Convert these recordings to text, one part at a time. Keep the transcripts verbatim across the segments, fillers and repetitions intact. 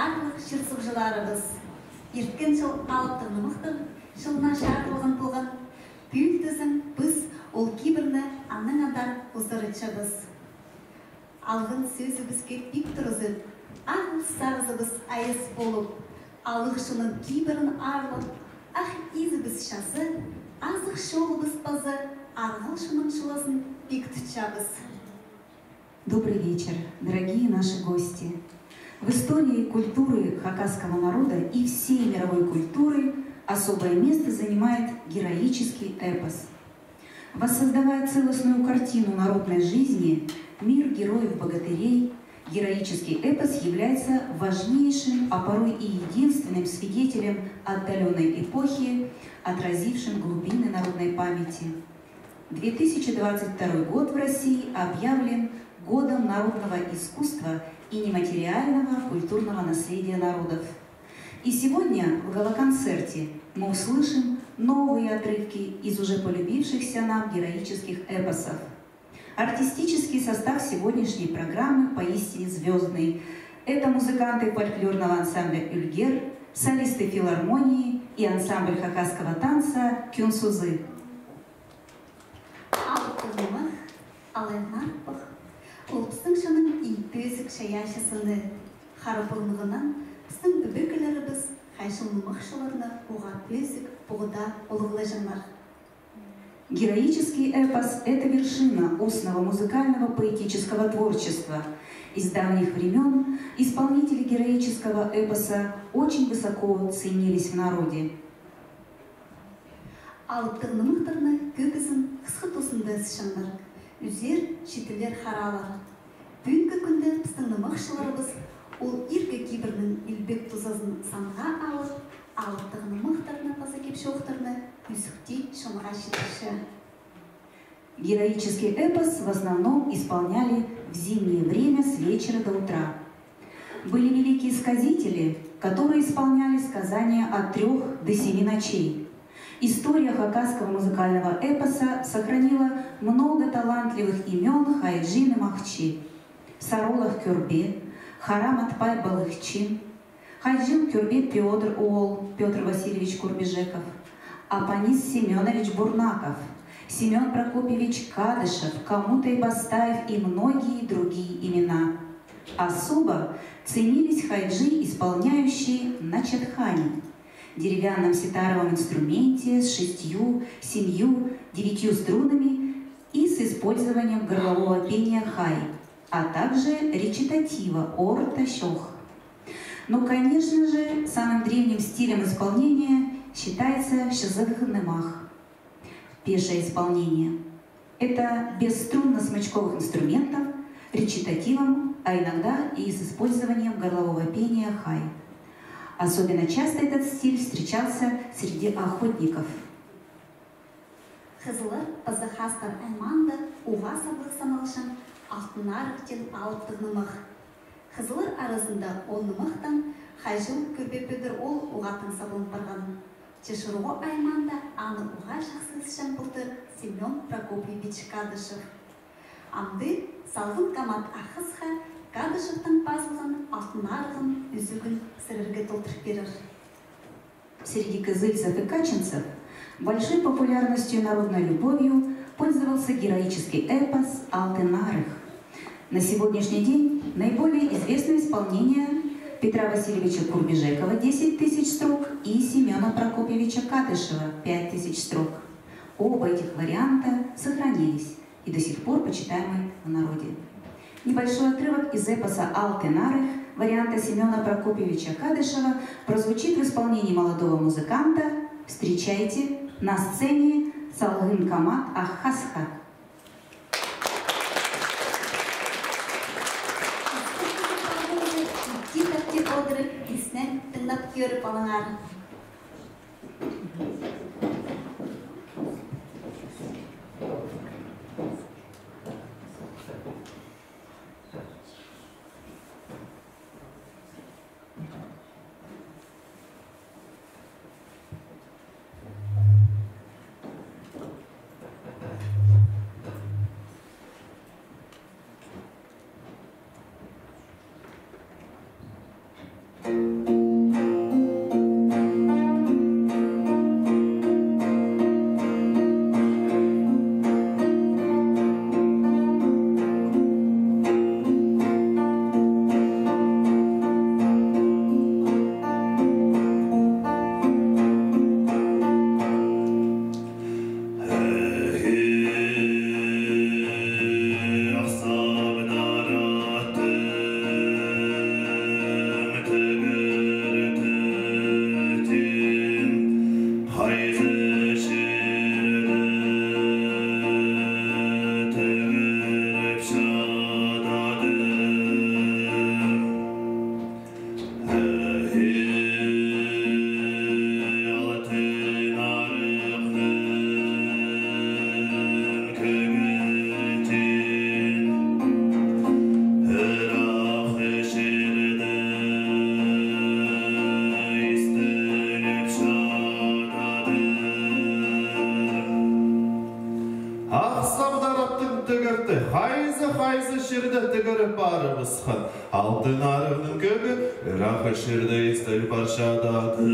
Аарлығ чир-суғҷыларыбыс, ирткен чыл алыптығ нымахтар чылына чарылған полған. Пӱӱл тізең піс ол кибірні аннаң андар узаратчабыс. Алған сӧзібіске пик туразып, ағыл сағызыбыс айас полып, алығ чонның кибірін аарлап, ах изібіс чазы, азых чолыбыс пазы, арғыл чонның чылазын пик тутчабыс. Добрый вечер, дорогие наши гости! В истории культуры хакасского народа и всей мировой культуры особое место занимает героический эпос. Воссоздавая целостную картину народной жизни, мир героев-богатырей, героический эпос является важнейшим, а порой и единственным свидетелем отдалённой эпохи, отразившим глубины народной памяти. Две тысячи двадцать второй год в России объявлен Годом народного искусства и нематериального культурного наследия народов. И сегодня в гала-концерте мы услышим новые отрывки из уже полюбившихся нам героических эпосов. Артистический состав сегодняшней программы поистине звёздный. Это музыканты фольклорного ансамбля «Ӱлгер», солисты филармонии и ансамбль хакасского танца «Кӱн сузы». Алыптығ нымах, алай нарпах, ол пістің чонның иң пӧзік чайаачы сыны. Хара пурнығынаң пістің ӧбекелерібіс хайҷы-нымахчыларны уғаа пӧзік, пу хада улуғлаҷаңнар. Героический эпос — это вершина устного музыкального поэтического творчества. Из давних времён исполнители героического эпоса очень высоко ценились в народе. Алыптығ нымахтарны кӧбізін хысхы тузында ысчаңнар, ӱзер, читілер харалар. Пӱӱнгі кӱнде пістің нымахчыларыбыс ол иргі кибірнің илбек тузазын санға алып, алыптығ нымахтарны паза кип-чоохтарны ӱзӱктей чонға читірче. Героический эпос в основном исполняли в зимнее время с вечера до утра. Были великие сказители, которые исполняли сказания от трёх до семи ночей. История хакасского музыкального эпоса сохранила много талантливых имён хайджи-нымахчи: Саролах Кӧрбе, Харам Атпай Балыхчин, Хайджыл Кӧрбе Пётр оол Пётр Васильевич Курбижеков, Апанис Семёнович Бурнаков, Семён Прокопьевич Кадышев, Камутай Бастаев и многие другие имена. Особо ценились хайджи, исполняющие на чатхане, деревянном ситаровом инструменте с шестью, семью, девятью струнами и с использованием горлового пения хай, а также речитатива орта чох. Но, конечно же, самым древним стилем исполнения считается чазағ нымах. Пеше исполнение. Это без струнно-смычковых инструментов, речитативом, а иногда и с использованием горлового пения хай. Особенно часто этот стиль встречался среди охотников. Хызыллар паза Хастар аймаанда уғаа саблығ саналчаң «Алтын Арығ» теен алыптығ нымах. Хызыллар аразында ол нымахтаң Хайджыл Кӧрбе Пӧдір оол уғаа тың саблан парған. Че Шорғо аймаанда аны уғаа чахсы ысчаң полтыр Семён Прокопьевич Кадышев. Амды «Салғын камат Ах Хасха» Кадышевтің пазылған «Алтын Арығын» ӱзӱгін сірерге толдырып пирер. Среди кызыльцев и качинцев большой популярностью и народной любовью пользовался героический эпос «Алтын Арығ». На сегодняшний день наиболее известное исполнение Петра Васильевича Курбижекова, десять тысяч строк, и Семёна Прокопьевича Кадышева, пять тысяч строк. Оба этих варианта сохранились и до сих пор почитаемы в народе. Небольшой отрывок из эпоса «Алтын Арығ» варианта Семёна Прокопьевича Кадышева прозвучит в исполнении молодого музыканта. Встречайте на сцене «Салғын камат Ах Хасха». Итті таптап одырып, иснен тыңнап кӧріп алыңар. Чайзы чирде тігіріп парыбысхан Алтын Арығның кӧгі ырах чирде истіл парчададыр.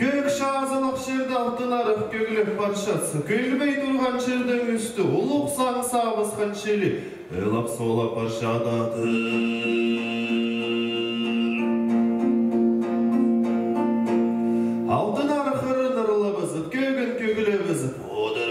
Кӧг чазылығ чирде Алтын Арығ кӧглеп парчатса, кӧлбей турған чирдең ӱстӱ улуғ саң сабысхан чіли ылап-солап парчададыр. Алтын Арығ ырын ырлабызып, кӧгін кӧглебізіп одырадыр.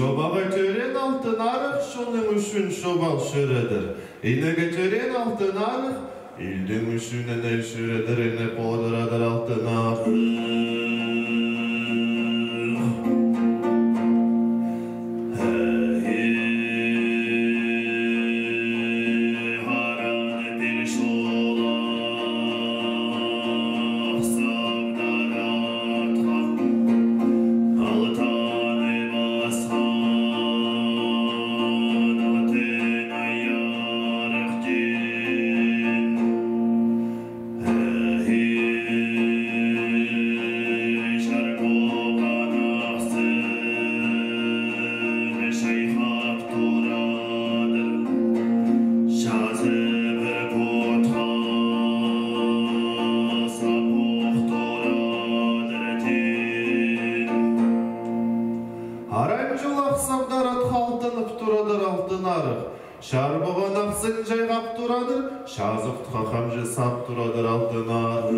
Чобаға тӧреен Алтын Арығ чонның ӱчӱн чобал чӧредір. Инеге тӧреен Алтын Арығ илдің ӱчӱн ниме чӧредір, ниме одырадыр Алтын Арығ. Аран чулах сабдар атха алтанып турадыр Алтын Арығ. Чарбыған ахсын чайғап турадыр, чазых отха хамҷы сап турадыр Алтын Арығ.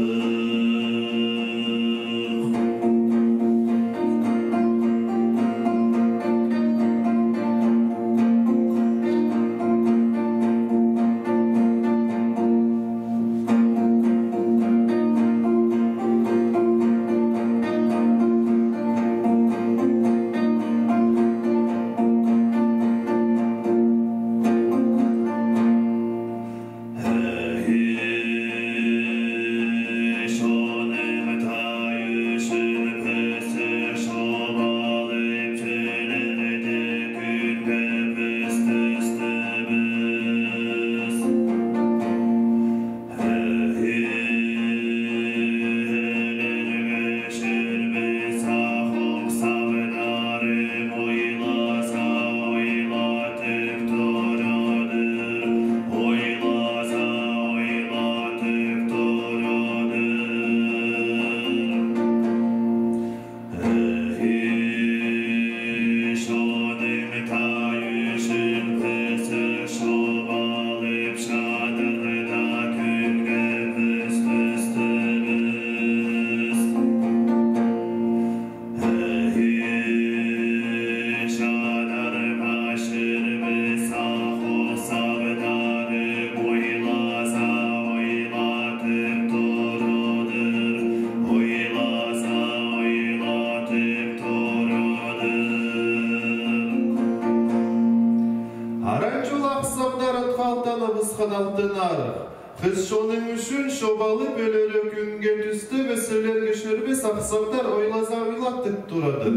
Аран чулах сабдар атха алтаныбысхан Алтын Арығ. Хыс чонның ӱчӱн чобалып ӧлерге кӱнге тӱстібіс, ӧлерге чӧрбес ах сабдар ойлаза ойлатып турадыр.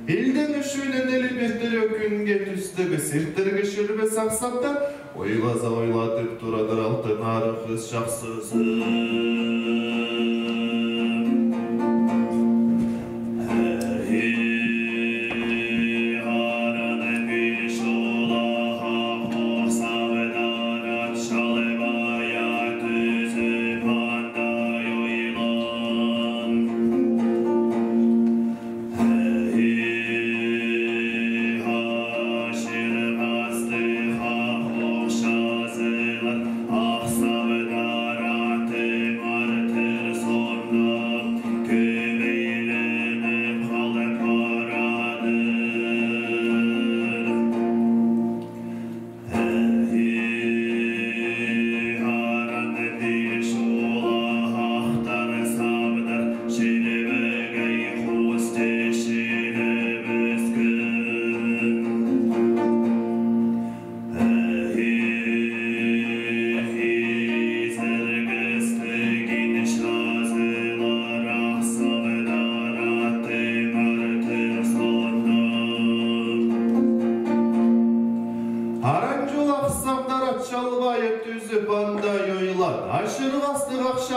Илдің ӱчӱн ниме пирерге кӱнге тӱстібіс, иртерге чӧрбес ах сабдар ойлаза ойлатып турадыр Алтын Арығ хыс чахсызы.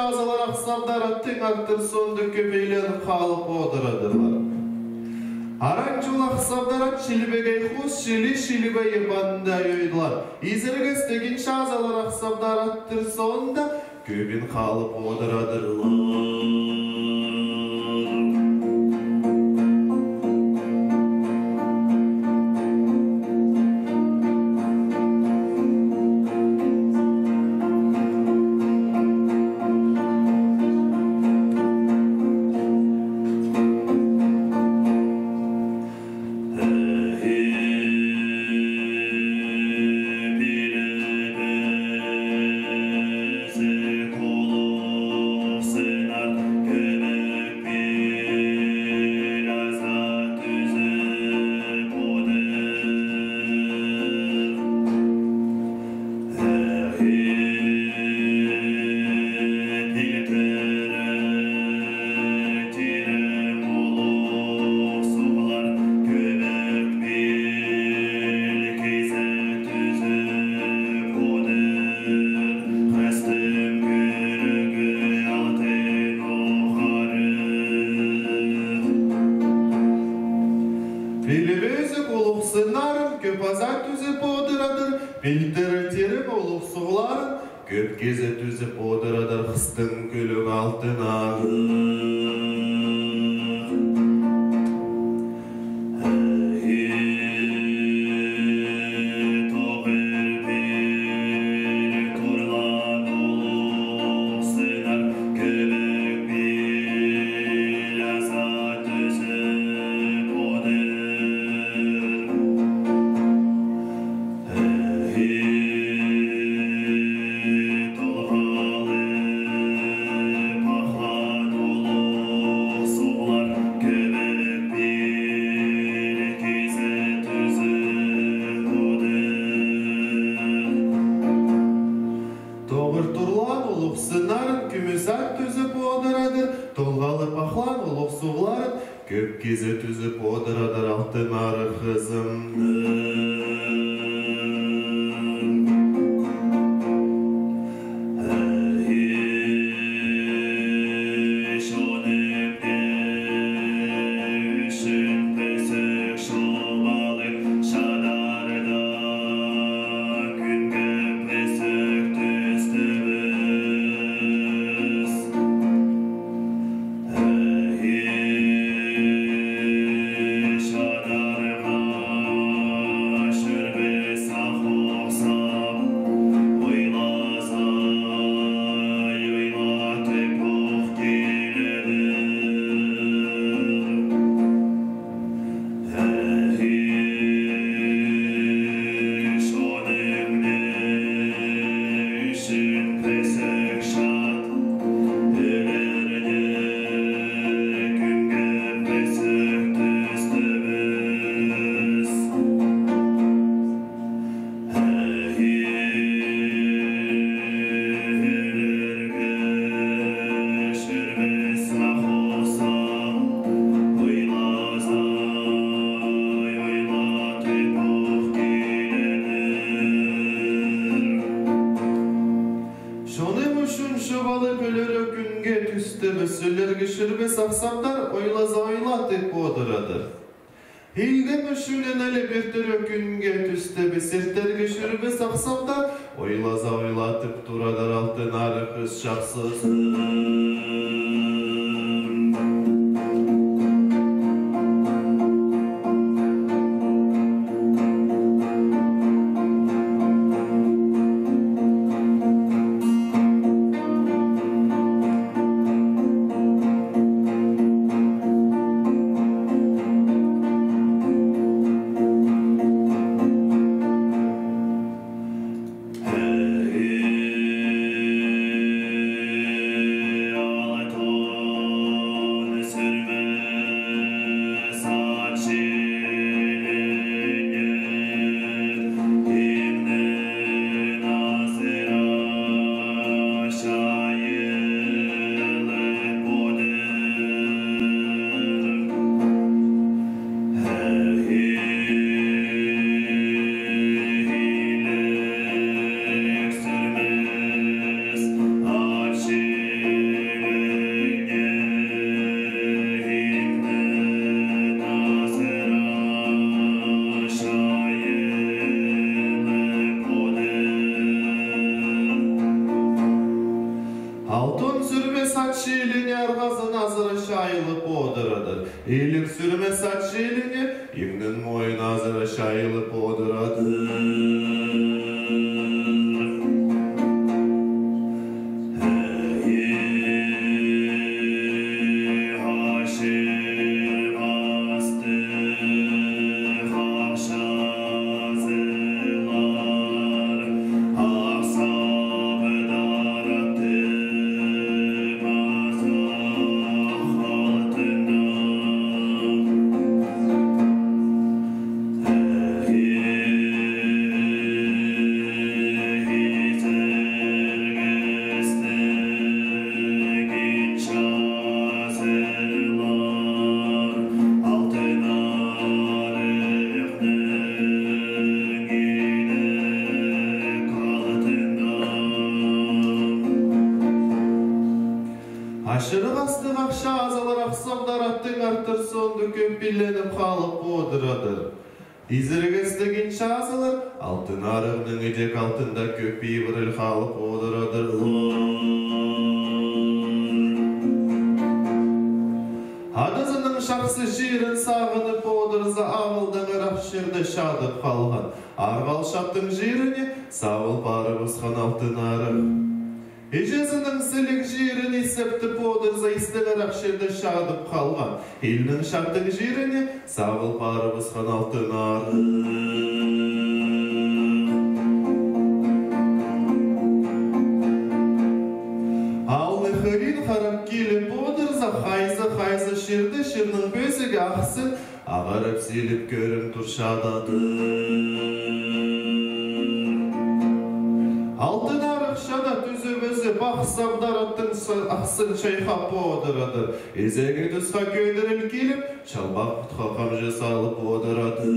Азалар ахсамдар аттың артыр соонда кӧп айланып халып одырадырлар. Араң чол ахсамдар ат чилбегей хус чили чилбейі панда ойдылар. Изерге істегенче азалар ахсамдар аттыр соонда кӧбін халып одырадырлар. Пілбезік улуғ сыннарын кӧп аза тӱзіп одырадыр, пілдіртірім улуғ суғларын кӧп кизе тӱзіп одырадыр хыстың кӱлӱк алтыннары. Тоғыр турлаан улуғ сыннарын кӱмӱс ат тӱзіп одырадыр, толғалып ахлаан улуғ суғларын кӧп кизе тӱзіп одырадыр алтыннары хызымның. Чоным ӱчӱн чуп алып ӧлер кӱнге тӱстебіс, ӧлерге чӧрбес ахсамдар ойлаза ойлатып одырадыр. Илдем ӱчӱн ӧліп иртер кӱнге тӱстебіс, иртерге чӧрбес ахсамдар ойлаза ойлатып турадыр алтыннары хыс чахсызын. чиліне арғазын азыра чайылып одырадыр. Иліг сӱрмес ат чиліне иңнің мойын азыра чайылып одырадыр. Ачырғастығ ах чазылар Ах Сабдар аттың артыр соонда кӧп пилленіп халып одырадыр. Изіргестіг ин чазылар Алтын Арығның идек алтында кӧп ибіріл халып одырадыр. Адазының чахсы чирін сағынып одырза, ағылдаң ырах чирде чадып халған. Арғал чаптың чиріне сабыл парыбысхан Алтын Арығ. Іҷезінің сіліг чирін исептіп одырза, истіг ырах чирде чадып халған. Илнің чаптың чиріне сабыл парыбысхан Алтын Арығ. Алны хырин харап киліп одырза, хайзы-хайзы чирде чирнің пӧзігі ахсын ағырып силіп кӧрін турчададыр. Алтын Арығ чана тӱзіп ӧзіп, Ах Сабдар аттың сы-, ахсын чайхап одырадыр. Изегі тусха кӧдіріл киліп, чалбах путха хамҷы салып одырадыр.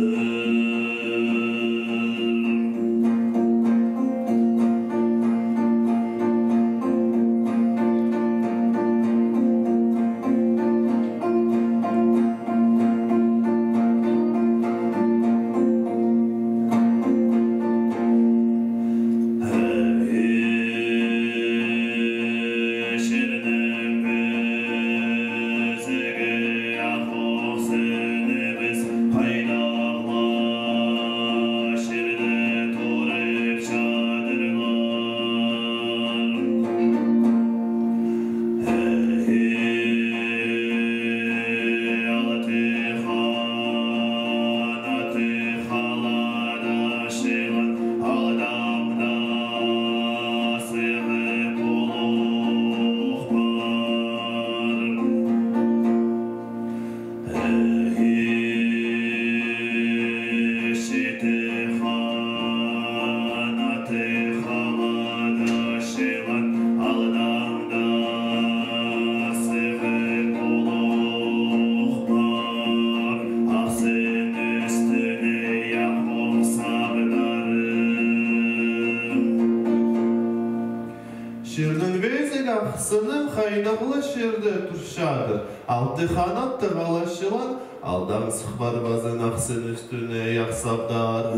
Чирнің везіг ахсыны хайнығлы чирде турчадыр. Алты ханаттығ ала чылан алдаң сых парбазын ахсын ӱстӱне Ах Сабдар.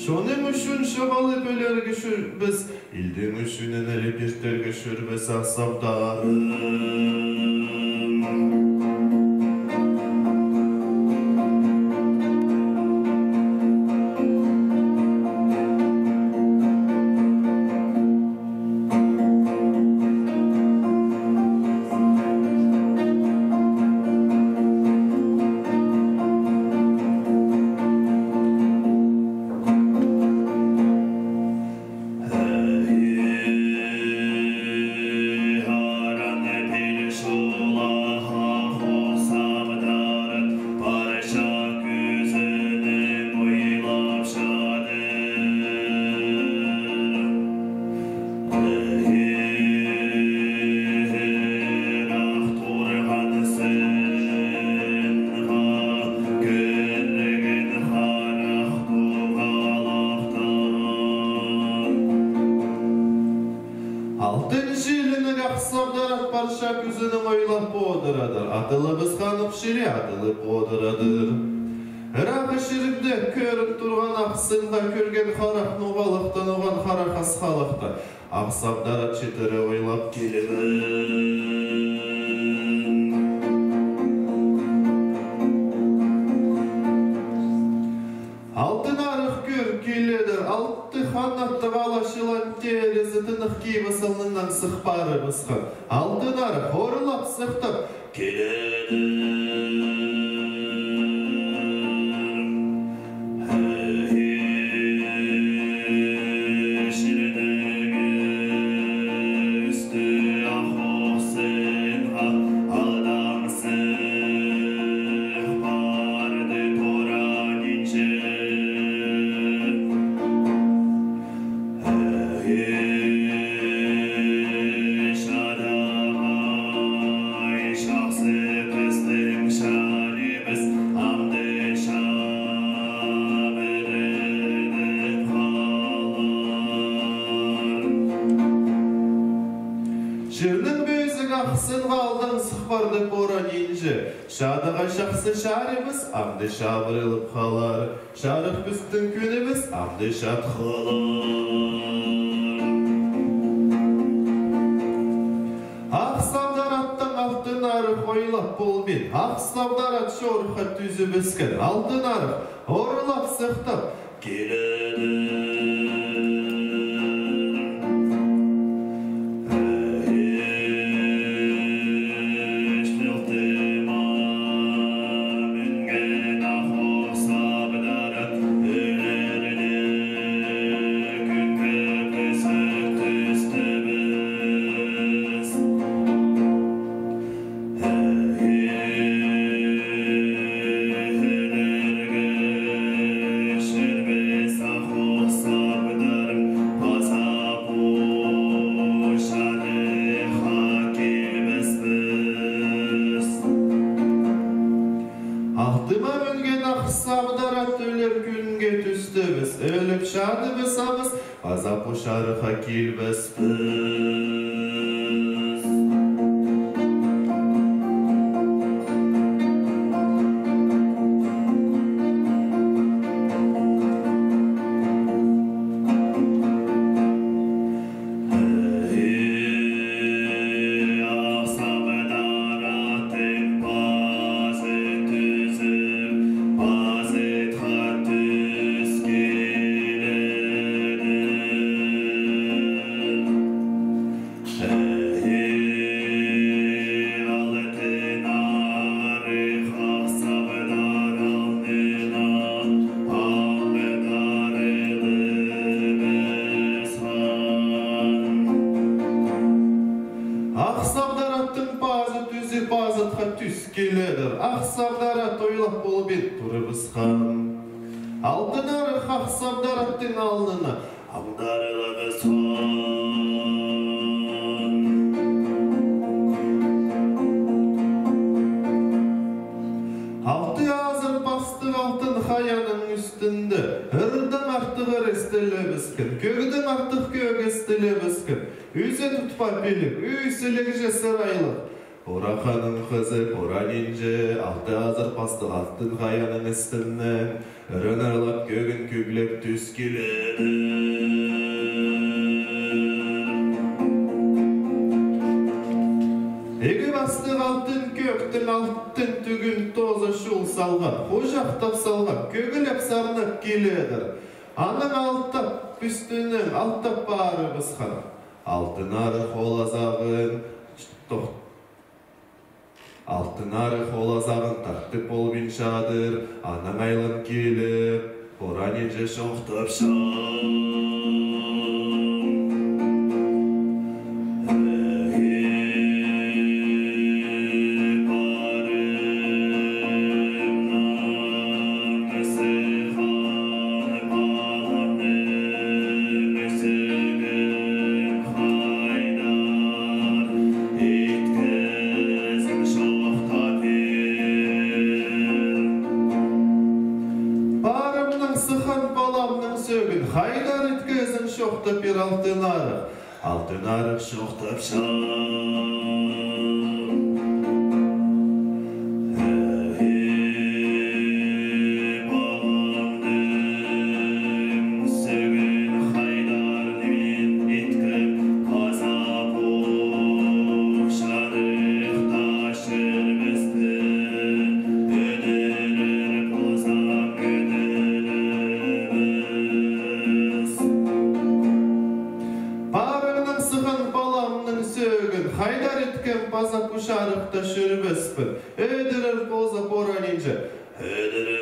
Чонның ӱчӱн чабалып ӧлерге чӧрбес, илдің ӱчӱн ӧліп иртерге чӧрбес Ах Сабдар. Сабдар ат парча кӱзінең ойлап одырадыр. Атылыбысхан ох чирі атылып одырадыр. Ырағы чирде кӧрін турған Ах сынға кӧрген харах нуғалыхтан оған харах асхалыхты. Ах Сабдар ат читіре ойлап киледі. Алтын Арығ кӧр киледір, алты ханаттығ ала чылан теерізі тынығ кибі сылныңнаң сых парыбысхан. Алтын Арығ орлап сыхтап киледір. Чирдегі ӱстӱ ах ох сынға алдаң сых парды Поран Инҷе. Ей, чадағай, чахсы пістің чарибыс амды чабырынып халар. Чирнің пӧзік Ах сынға алдаң сых парды Поран Инҷе. Чадағай, чахсы чарибыс амды чабырылып халар. Чарых пістің кӱнібіс амды чат халар. Ах Сабдар аттаң Алтын Арығ ойлап полбин. Ах Сабдар ат чорыхха тӱзібіскен. Алтын Арығ орлап сыхтап киледі. Алтыма мӱнген Ах Сабдар ат ӧлер кӱнге тӱстібіс, ӧліп чадыбысабыс, паза пу чарыхха килбеспіс. Ах Сабдар аттың пазы тӱзіп, пазытха тӱс киледі. Алтын Арығ Ах Сабдар алнына аңдарылыбысхан. Ах Сабдар аттың пазы тӱзіп, пазытха тӱс киледір. Ах Сабдар ат ойлап полбин турыбысхан. Алтын Арығ Ах Сабдар аттың алнына аңдарылыбысхан. Алты азыр пастығ алтын хайаның ӱстӱнде ырдаң артығ ыр истілібіскен, кӧгдең артығ кӧг истілібіскен, ӱзе тутпа пилік, ӱй сілігҷе сырайлығ Пора ханның хызы Поран Инҷе алты азыр пастығ алтын хайаның істінең ырын ырлап, кӧгін кӧглеп тӱс киледір. Ікі пастығ алтын кӧктің алтын тӱгін тооза чул салған, хужахтап салған, кӧглеп сарнап киледір. Анаң алтап, пӱстінең алтап парыбысхан. Алтын Арығ ол азағын тох-, Алтын Арығ ол азағын тартып полбинчадыр, анаң айлан киліп, Поран Инҷе чоохтапча. Хайдар иткезің чоохтап пир. Парымның сыххан паламның сӧӧгін хайдар иткезің чоохтап пир, Алтын Арығ. Алтын Арығ чоохтапча. Ей, палаңның сӧӧгін хайдар ниме иткем, паза пу чарыхта чӧрбеспін, ӧдірер ползаң, ӧдірербіс. Парыңнаң сыххан палаңның сӧӧгін хайдар иткем, паза пу чарыхта чӧрбеспін, ӧдірер полза, порайынҷа ӧдірербіс.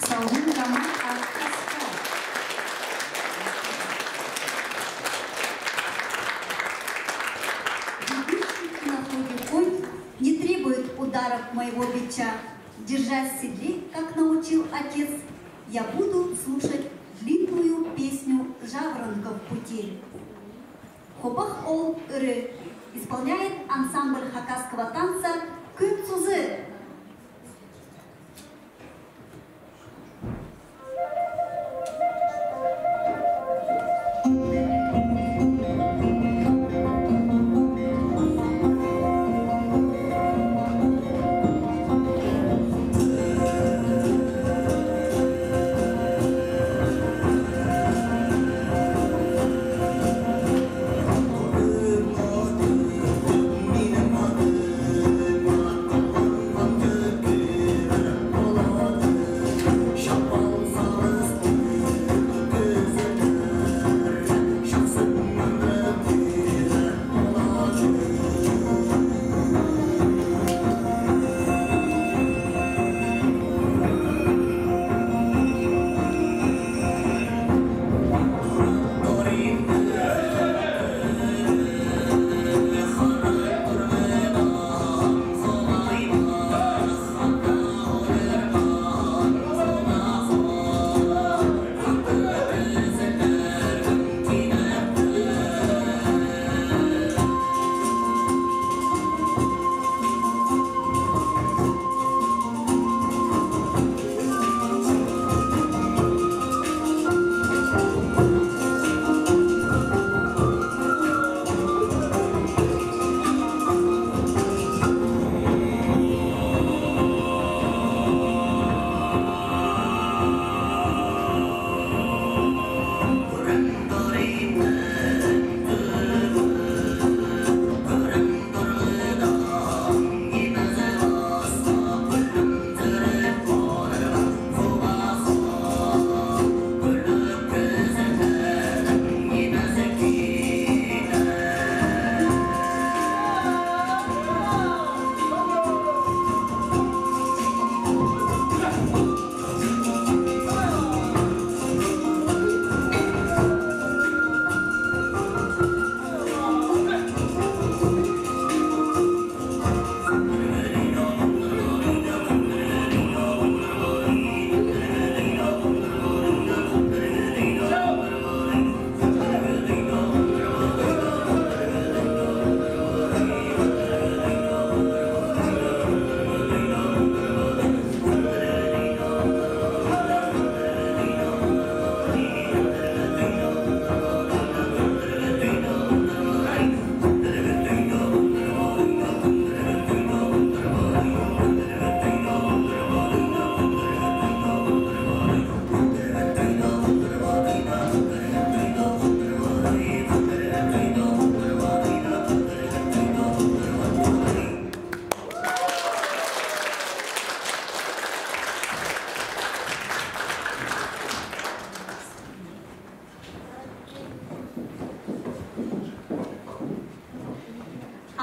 Саулун, Роман, артыска. Бегущий на ходу конь не требует ударов моего бича. Держась в седле, как научил отец, я буду слушать длинную песню жаворонков в пути. Хобах ол ыры. Исполняет ансамбль хакасского танца «Кӱн сузы».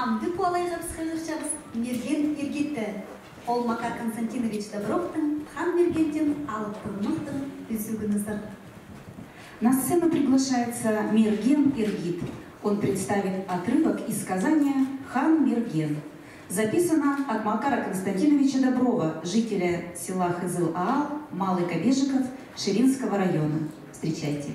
Амды пу алайға піс хығырчабыс Мерген Иргитті. Ол Макар Константинович Добровтың «Хан Мергентен алып тырнахтың» ӱзӱгінізер. На сцену приглашается Мерген Иргит. Он представит отрывок из сказания «Хан Мерген». Записано от Макара Константиновича Доброва, жителя села Хызыл Аал, Малый Кобежиков, Ширинского района. Встречайте.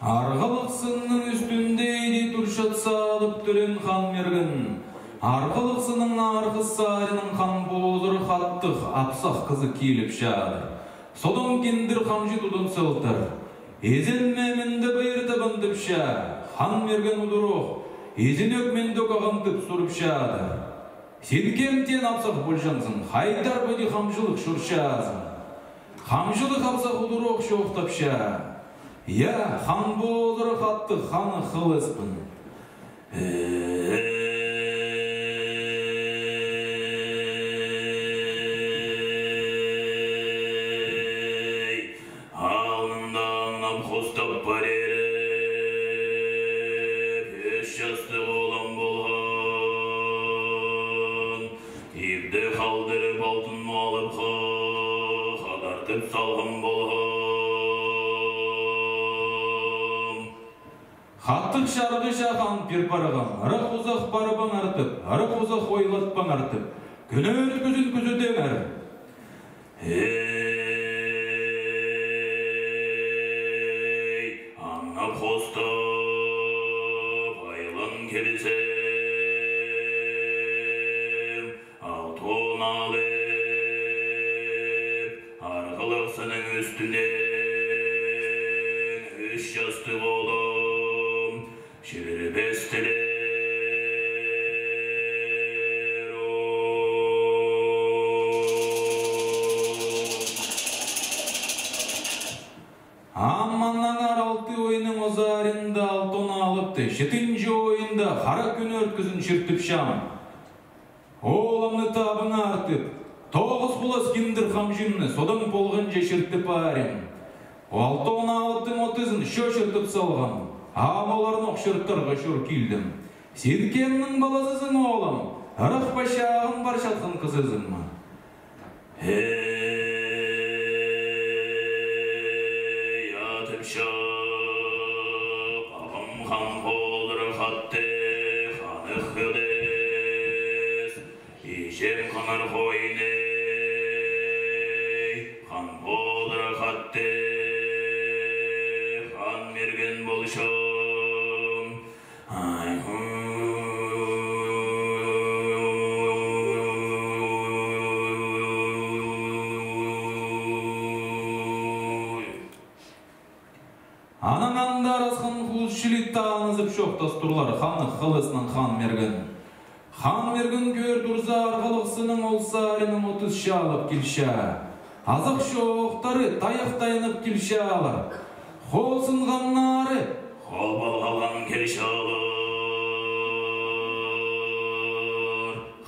Арғалығ сынның ӱстӱнде иди турчатса алып тӧреен Хан Мерген. Арғалығ сынның арғы саринаң хан позырах аттығ апсах кізі киліп чадыр. Содаң киндір хамҷы тудын сылтыр. Изенме, мин дее пеер табам тіпче. Хан Мерген удур ох: изенӧк, мин дее ох ағам, тіп сурып чадыр. Син кем теен апсах полҷаңзың, хайдар пу иди хамҷылығ чӧрчезің? Хамҷылығ апсах удур ох чоохтапча: я, хан позырах аттығ Ханы Хылыспын. Эй, алнында аңнап хостап парирып, ӱс частығ оолам полған. Ибде халдырып, алтын алып ха-, хадартып салған полған. Хатығ чарғыҷа хан пир парған: ырах узах парбаңар тіп, ырах узах ойлатпаңар тіп, кӱнӧрткізін кӱзедіңер. Эй, аңнап хостап, айлан килзем, алтон алып, арғалығ сынның ӱстӱнең ӱс частығ оолам чӧрібестілер. Ам аннаңар алты ойның озарында алтон алыпты, читінҷі ойында хара кӱнӧрткізін чиртіпчем. Оолымны табыңар тіп, тоғыс пулас киндір хамҷымны содаң полғанҷа чиртіп парим. Алтон алыптың отызын чоо чиртіп салғам, ам оларны ох чиртарға чӧр килдім. Син кемнің палазызың, оолым? Ырах па, чағын парчатхан кізізің ме? Эй, атып чап, пабам хан позырах атты, Ханы Хылыс, иҷем Ханар хойны, хан позырах атты, Хан Мерген полчам. Анаң андар асхан хулус чіли танызып чоохтас турлар Ханы Хылыснаң Хан Мерген. Хан Мерген кӧр турза, арғалығ сынның ол саринаң отыс чаалап килче. Азах чоохтары тайах тайынып килче алар. Хол сынғаннары хол полған килче алар.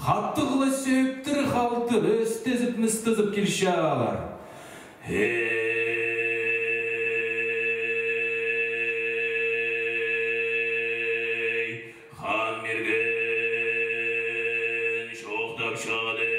Хатығ ла сӧптір халтыр, ӧстезіп, мыстызып килчелер. Эй, Хан Мирген чоохтап чадыр.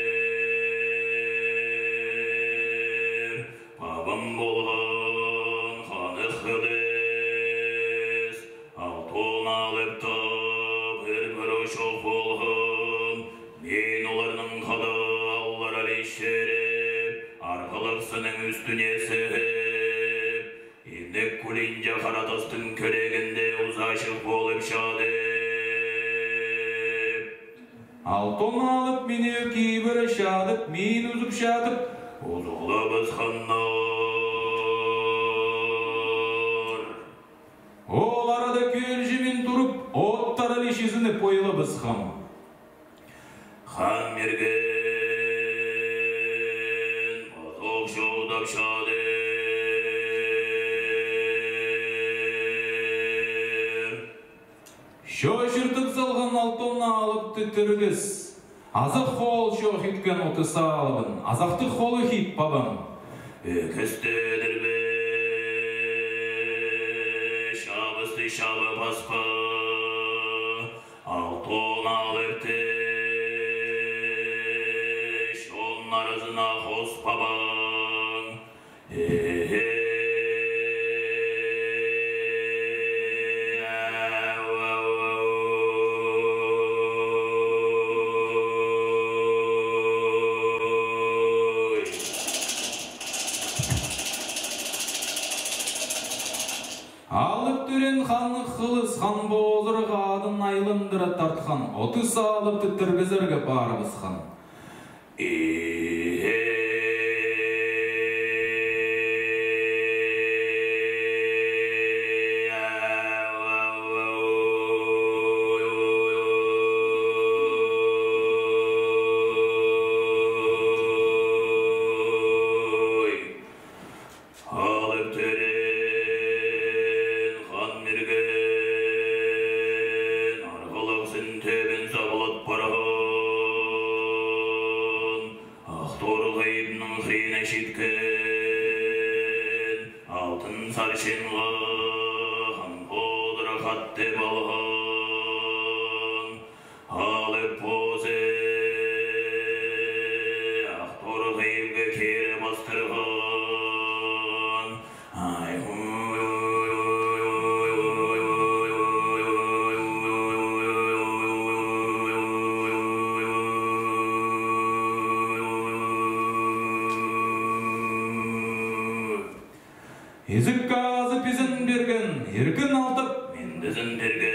Пабам полған Ханығ Хылыс, Алтон Алып таа пір-пір чох полған. Мин оларның хада аллар ілесчеріп, арғалығ сынның ӱстӱне сығып, Инек кӱлӱнҷе хара тастың кӧрігінде узаҷых полып чадып. Алтон Алып мині кибіре чадып, мин узып чадып, узуғлабысханнар. Ол арада кӧлҷі мин турып, оттар іле чизініп ойлабысхам. Хан Мирген пазох чоохтап чадыр. Чочыртып салған Алтон Алыпты тіргіс. Азах хол чох иткен Отыс Алыбын, азахтығ холы хит пабам. Ӧкісті ӧдірбе, чабысты чабып аспа. Алтон Алыпты чон аразына хос пабаң. Алып тӧреен Ханығ Хылыс хан позырах адын айландыра тартхан, Отыс Алыпты тіргізерге парыбысхан. Алып тӧреен Хан Мирген арғалығ сынның тӧбін сабылып парған. Ах торғы ибнің хыринаа читкен, алтын сарчынға хан позырах ат тіп алған. Алып позы ах торғы ибге кире пастырған. Ай, изік азып изен пирген, иркін алтап миндізін пирген.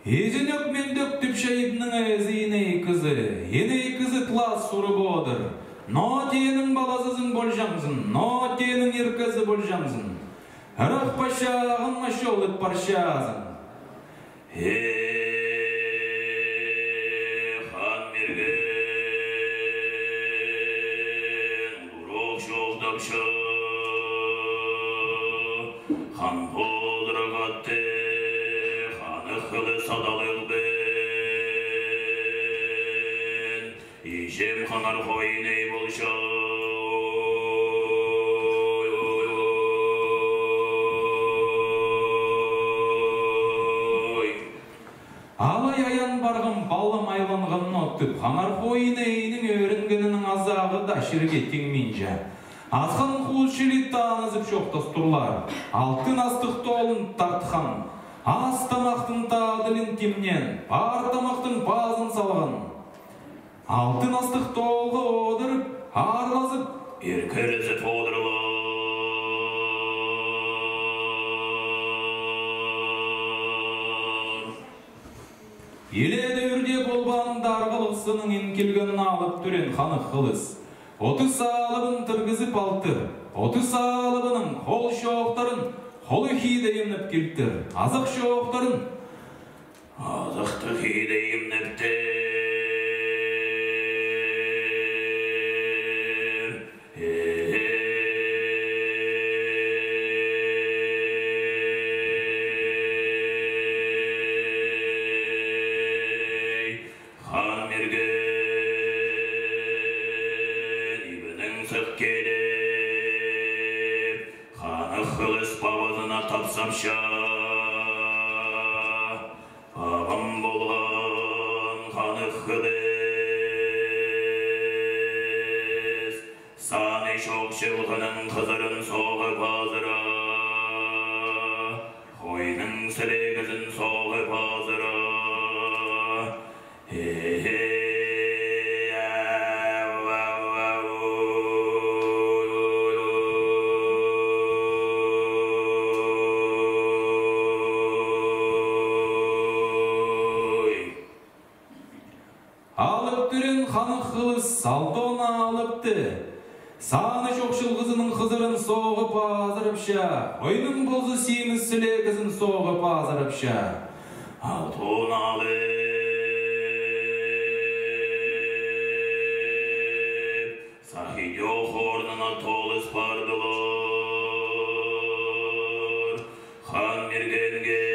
Изенӧк-миндӧк тіпче ибнің ээзі, иней кізі. Иней кізі тылас сурып одыр. Ноо тиенің палазызың полҷаңзың, ноо тиенің иркезі полҷаңзың. Ырах пасча ағаңа чол ит парчазың. Э, Хан Мирген, урох чоохтапча, хан позырах атты, Ханығ Хылыс адалығ пен. Иҷем Ханар Хой иней полча. Алай аян парғам, палам айланған ноттып, Ханар Хой инейнің ӧренгенінің азағы даа чирге тиңминче. Асхан хус чіли танызып чоохтас турлар. Алтын астығ тоолын тартхан, ас тамахтың тадылын тимнеен, пар тамахтың пазын салған. Алтын астығ тоолға одырып, аарлазып, иркелезіп одырлар. Илееде ӱрде полбаанда арғалығ сынның ин килген алып тӧреен Ханығ Хылыс Отыс Алыбын тіргізіп алтыр. Отыс Алыбының хол чоохтарын холы хиде имнеп килтір. Азах чоохтарын азахтығ хиде имнептір. Сығып киліп, Ханығ Хылыс пабазына тапсапча: «Пабам полған Ханығ Хылыс саны чох чылғының хызырын соғып азыра, хойның сілегізін соғып азыра». Алып тӧреен Ханығ Хылыс алтон алыпты саны чох чылғызының хызырын соғып азырапча, хойның полза симіс сілегізін соғып азырапча. Алтон алып, Сахидёк орнына толыс пардылар. Хан Миргенге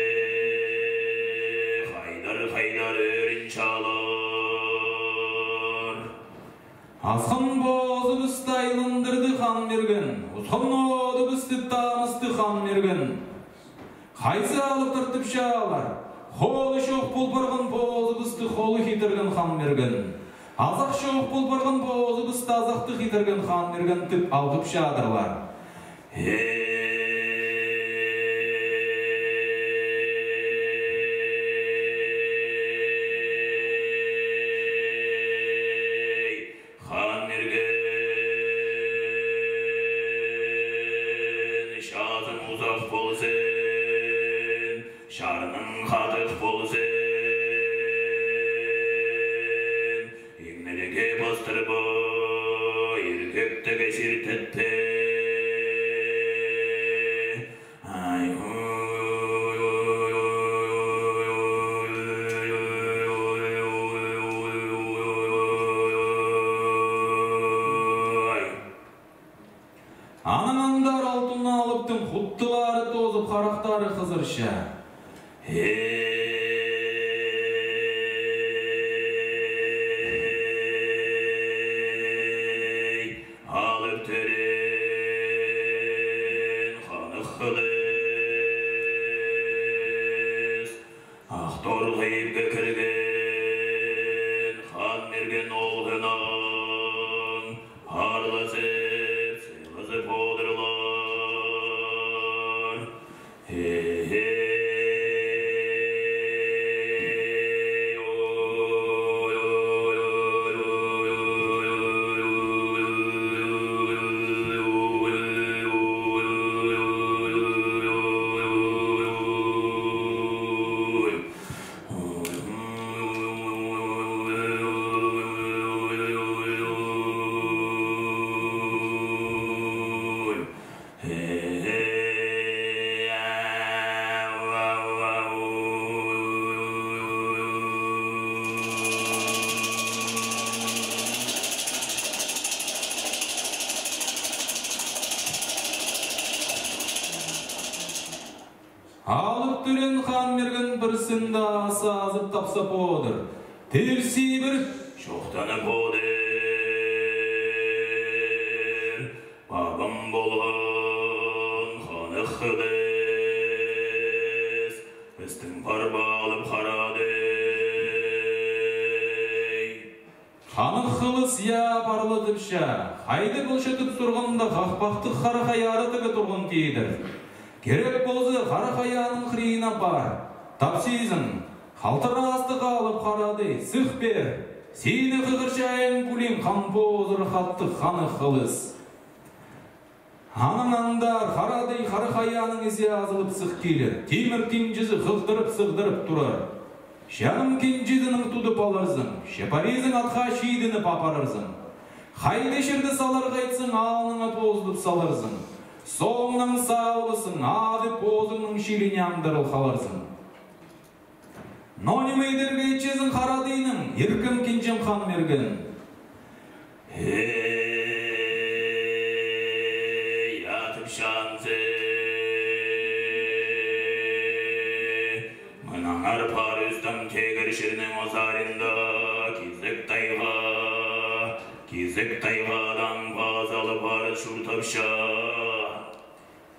хайдар-хайдар ӧрінчелер. Асхан позыбысты айландырды Хан Мирген, усхан одыбысты тамысты Хан Мирген. Хайзы алып тартыпчалар? Холы чох пол парған позыбысты холы хитірген Хан Мирген. Азах чох пол парған позыбысты азахты хитірген Хан Мирген тіп алғыпчадырлар. Эй, Хан Мирген, чазың узах ползын, чарның хатығ ползын. Иңніліге пастырба, иргектіге чиртетпе. Анаң андар Алтон Алыптың хуттылары тоозып, харахтары хызырча. Эй, алып тӧреен Ханығ Хылыс! Ах торғы ибге кірген Хан Мирген оолғынаң парлазып, сыйлазып одырлар. Алып тӧреен Хан Мирген пірсінде ас азып тапсап одыр. Тирсібіріп, чоохтанып одыр. Пабам полған Ханығ Хылыс пістің парып алып харадый. Ханығ Хылыс, я, парлатыпча, хайди полча тіп сурғанда, хахпахтығ Хара Хая ада тігі турған тидір. Кирек полза, Хара Хаяның хырина пар. Тапсизың, халтыра астығ алып харадый, сых пир. Сині хығырча ээң пулиң хан позыр хаттығ Ханығ Хылыс. Анаң андар харадый Хара Хаяның ізі азылып сых килер, тимір кинҷізі хылтырып-сығдырып турар. Чаным кинҷізінең тудып аларзың, че паризың атха чидініп апарарзың. Хайди чирде саларға айтсаң, алныңа позыдып саларзың. Сооннаң салыбызың, адып позыңның чиліне аңдарыл халарзың. Но ниме идерге итчезің харадыйның, иркем кинҷем Хан Мирген? Эй, ятып чанзы. Мынаңар пар ӱстӱң тегір чирнің озарында кизек тайға, кизек Тайғадаң паза алып парып чуртапча.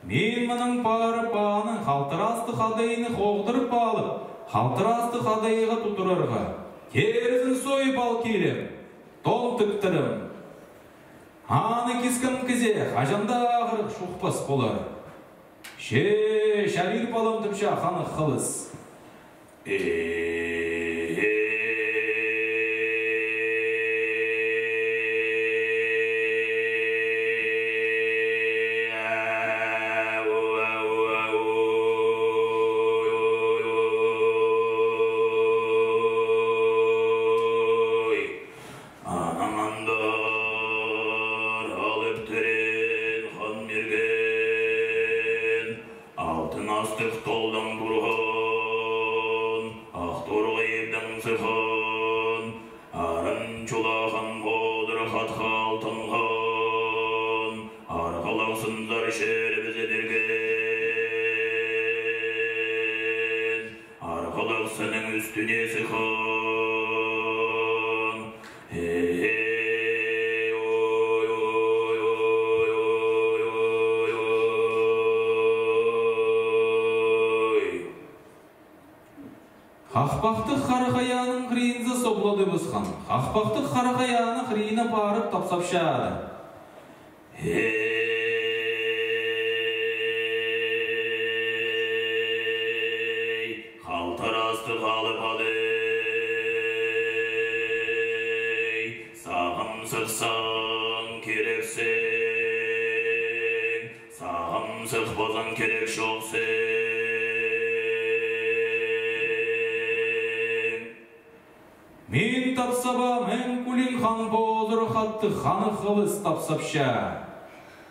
Мин мының парып, аның халтырастығ адайны хоғдырып алып, халтырастығ адайға тудырарға, терізін сойып ал килем, тон тіктірем. Аны кискен кізее хаҷан даа ағырығ чухпас полар. Че, чарир, палам, тіпче Ханы Хылыс. Анаң андар алып тӧреен Хан Мирген, алтын астығ толдаң турған, ах торғай ибдең сыххан, Аран Чулахан позырах атха алтанған, арғалах сынзар чӧрібізе пирген. Арғалах сынның ӱстӱне сыххан. Эй, ой, ой, ой. Хахпахтығ Хара Хаяның хыринзар соблады пысхан. Хахпахтығ Хара Хаяны хырина парып тапсапчады. Эй, халтырастығ алып адай, сағам сыхсаң, кирексің, сағам сыхпазаң, кирек чох сен. Мин тапсабам, ӧң кӱлӱң Хан позырах аттығ Ханы Хылыс тапсапча.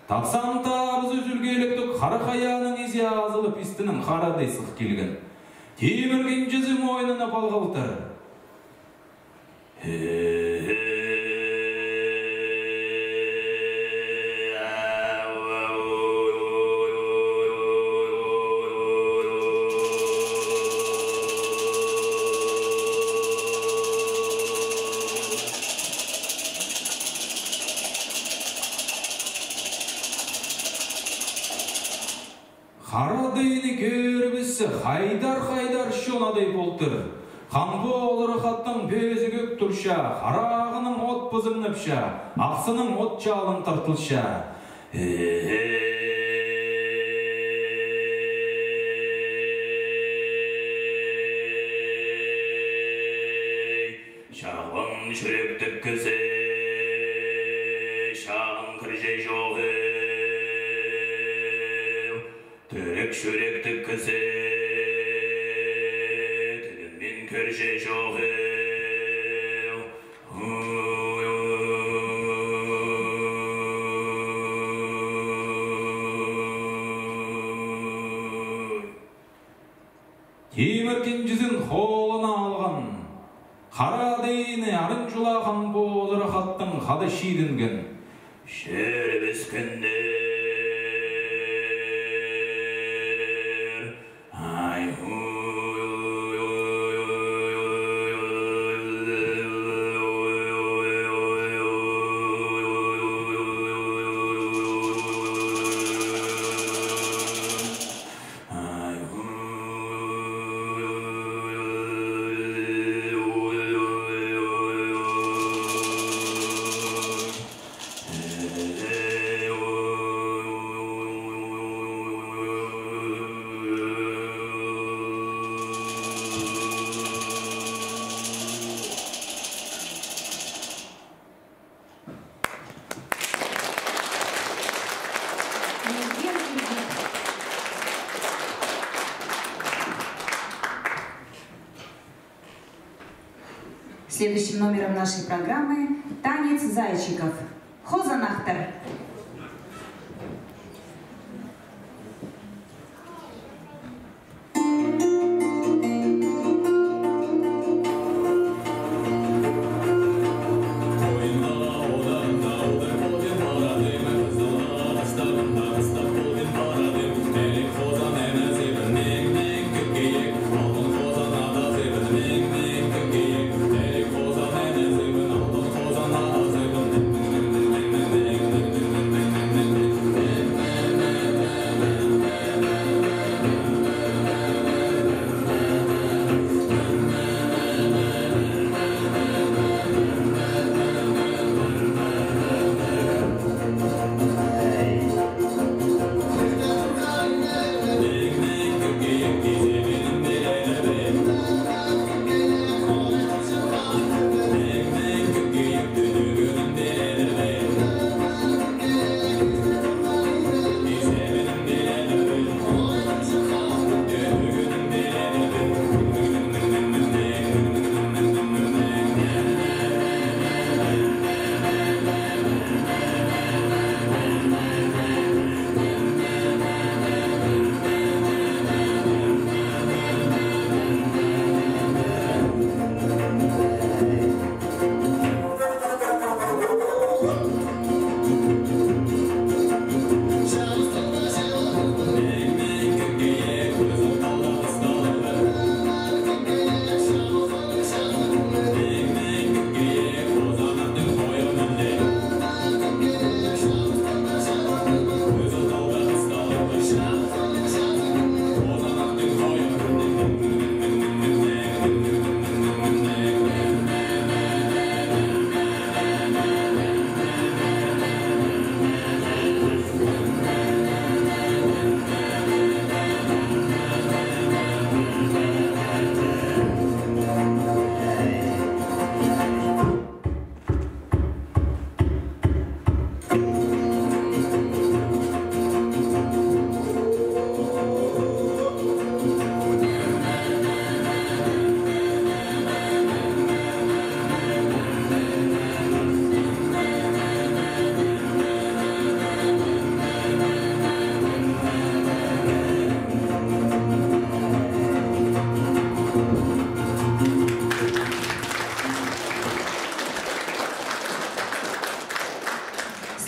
Тапсаң, табызы ӱзӱлгелектіг Хара Хаяның изе азылып, истінең харадай сых килген. Тимір кинҷізі мойнына палғалтыр. Хара адайны кӧрібіссе, хайдар-хайдар чон адай полтыр. Хан позырах аттың пӧзі кӧк турча, харағының от пызыңнапча, ахсының от чалын тартылча. Чағбан чӱректіг кізі чағын кірҷе чоғыл. Тірік чӱректіг кізі тігінмин кірҷе чоғыл. Тимір кинҷізін холына алған Хара адайны Аран Чулахан позырах аттың хада чидінген. Чӧрібіскендер. Ай, уй, уй, уй. Следующим номером нашей программы танец зайчиков. Хозанахтар.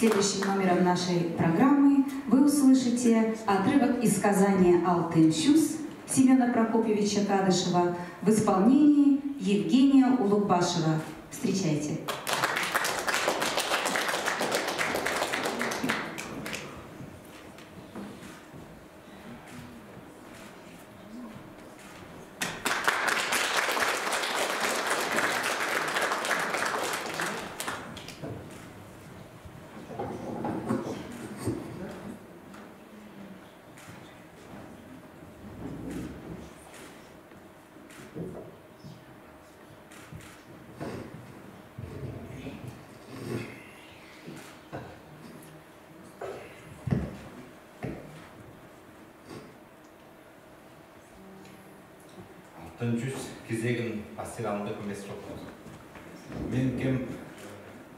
Следующим номером нашей программы вы услышите отрывок из сказания «Алтын чӱс» Семёна Прокопьевича Кадышева в исполнении Евгения Улугбашева. Встречайте. Алтын чӱс кизегін пастир алнында кӧмес чоохтап. Мин кем,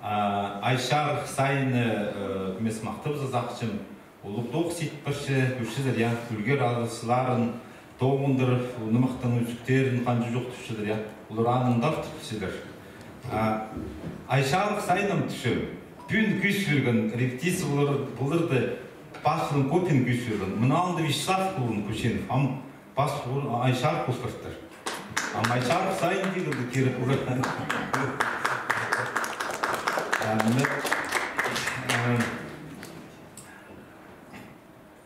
а, Айчарых Сайынны, э, кӧмес махтабызар сағынчам. Улуғ тоғыс ит парча, кӧрчезер, я, ӱлгер алғыстарын тоғындырып, нымахтың ӱзӱктерін ханҷа чоохтапчалар, я. Олар аннаң тартып пілчелер. А, Айчарых Сайын ам тіпчем, пӱӱн кӧс пирген репетиция полар, поларда пасчылаң кӧп пӱӱн кӧс пирген. Мына алнында Вячеслав полған Кученов, ам пас полған Айчарых пол партыр. Ам Айчарых Сайын тигірді кирек полар. А, мына, а,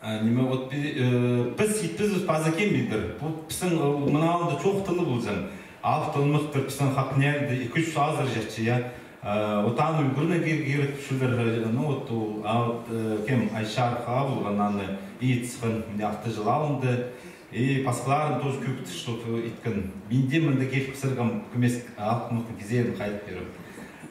А, ниме, вот, пи-, э, піс итпеспіс паза кем пілдір. Пу пістің, э, мына алнында чоохтанып ползаң, алыптығ нымахтар пістің хакнялда ікі-ӱс азыра чатча, я. Э, вот аны ӱгренерге кирек, кирек, чӱлдер, э, ну, вот, ол, а, вот, э, кем, Айчарых ағаа полған, аны ит сыххан, мына алты чыл алнында. И пасхаларын тоже кӧп тіс, чтоб, э, иткен. Мин дее мында киліп сірерге кӧмес алыптығ нымахтың кизегін хайдағ пирем.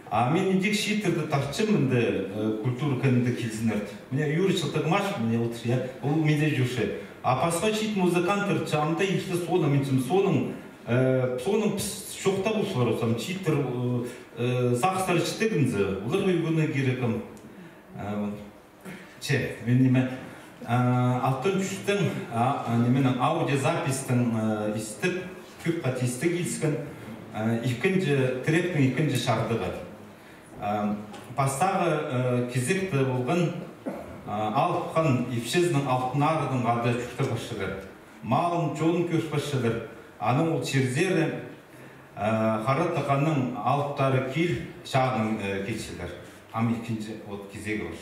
А мин ідӧк чииттерні тартчам мында, э, культура кӧнінде килзіннер. Мына Юра Чылтығмашев, мына, вот, я, ол мында чӧрче. А пасха чиит музыканттар, чамда ирте соонаң, мин тим соонаң, э, соонаң піс чоохтап полчалар, сам чииттер, э, э, сағыстар читігінзе, оларға ӱгренерге кирек ам. Э, вот. Че, мин ниме, а, «Алтын чӱстің», а, а, нименің, аудиозаписьтің, а, истіп, кӧп хати истіг киліскен, а, ікінҷі, тректің ікінҷі чардығы. А, пастағы, а, кизекте полған, а, алып хан ипчізінең Алтын Арығдаң хада чуртап парчалар. Малын, чонын кӧр парчалар. Анаң ол чирзер, а, Хара Таханның алыптары кил, чаанаң, а, килчелер. Ам ікінҷі, вот, кизегі пар.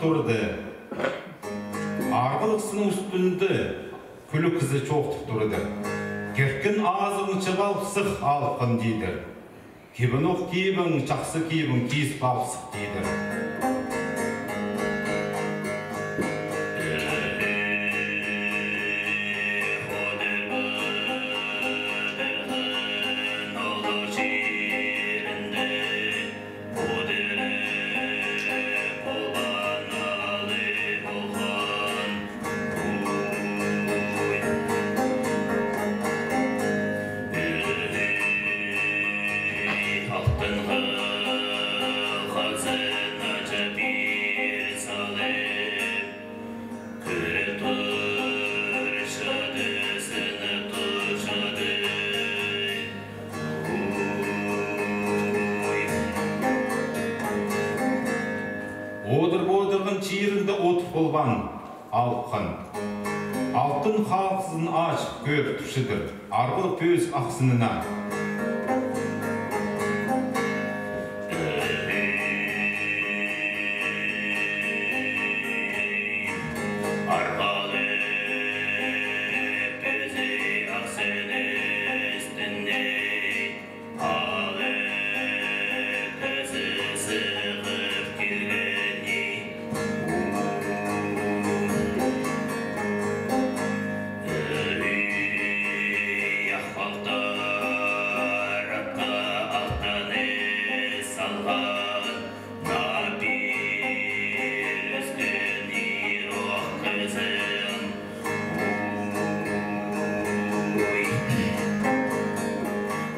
турды. Арғалығ сынның ӱстӱнде кӱлӱк кізі чоохтап турды. Кирткен азығың чып ал, сых, Алыпхан, тидір. Кибін ох кибің, чахсы кибің кизіп ал, сых, тидір. Одырып одырған чирінде от полбаан Алыпхан. Алтын халғызын ачып кӧр турчадыр. Арғалығ пӧзік ах сынына.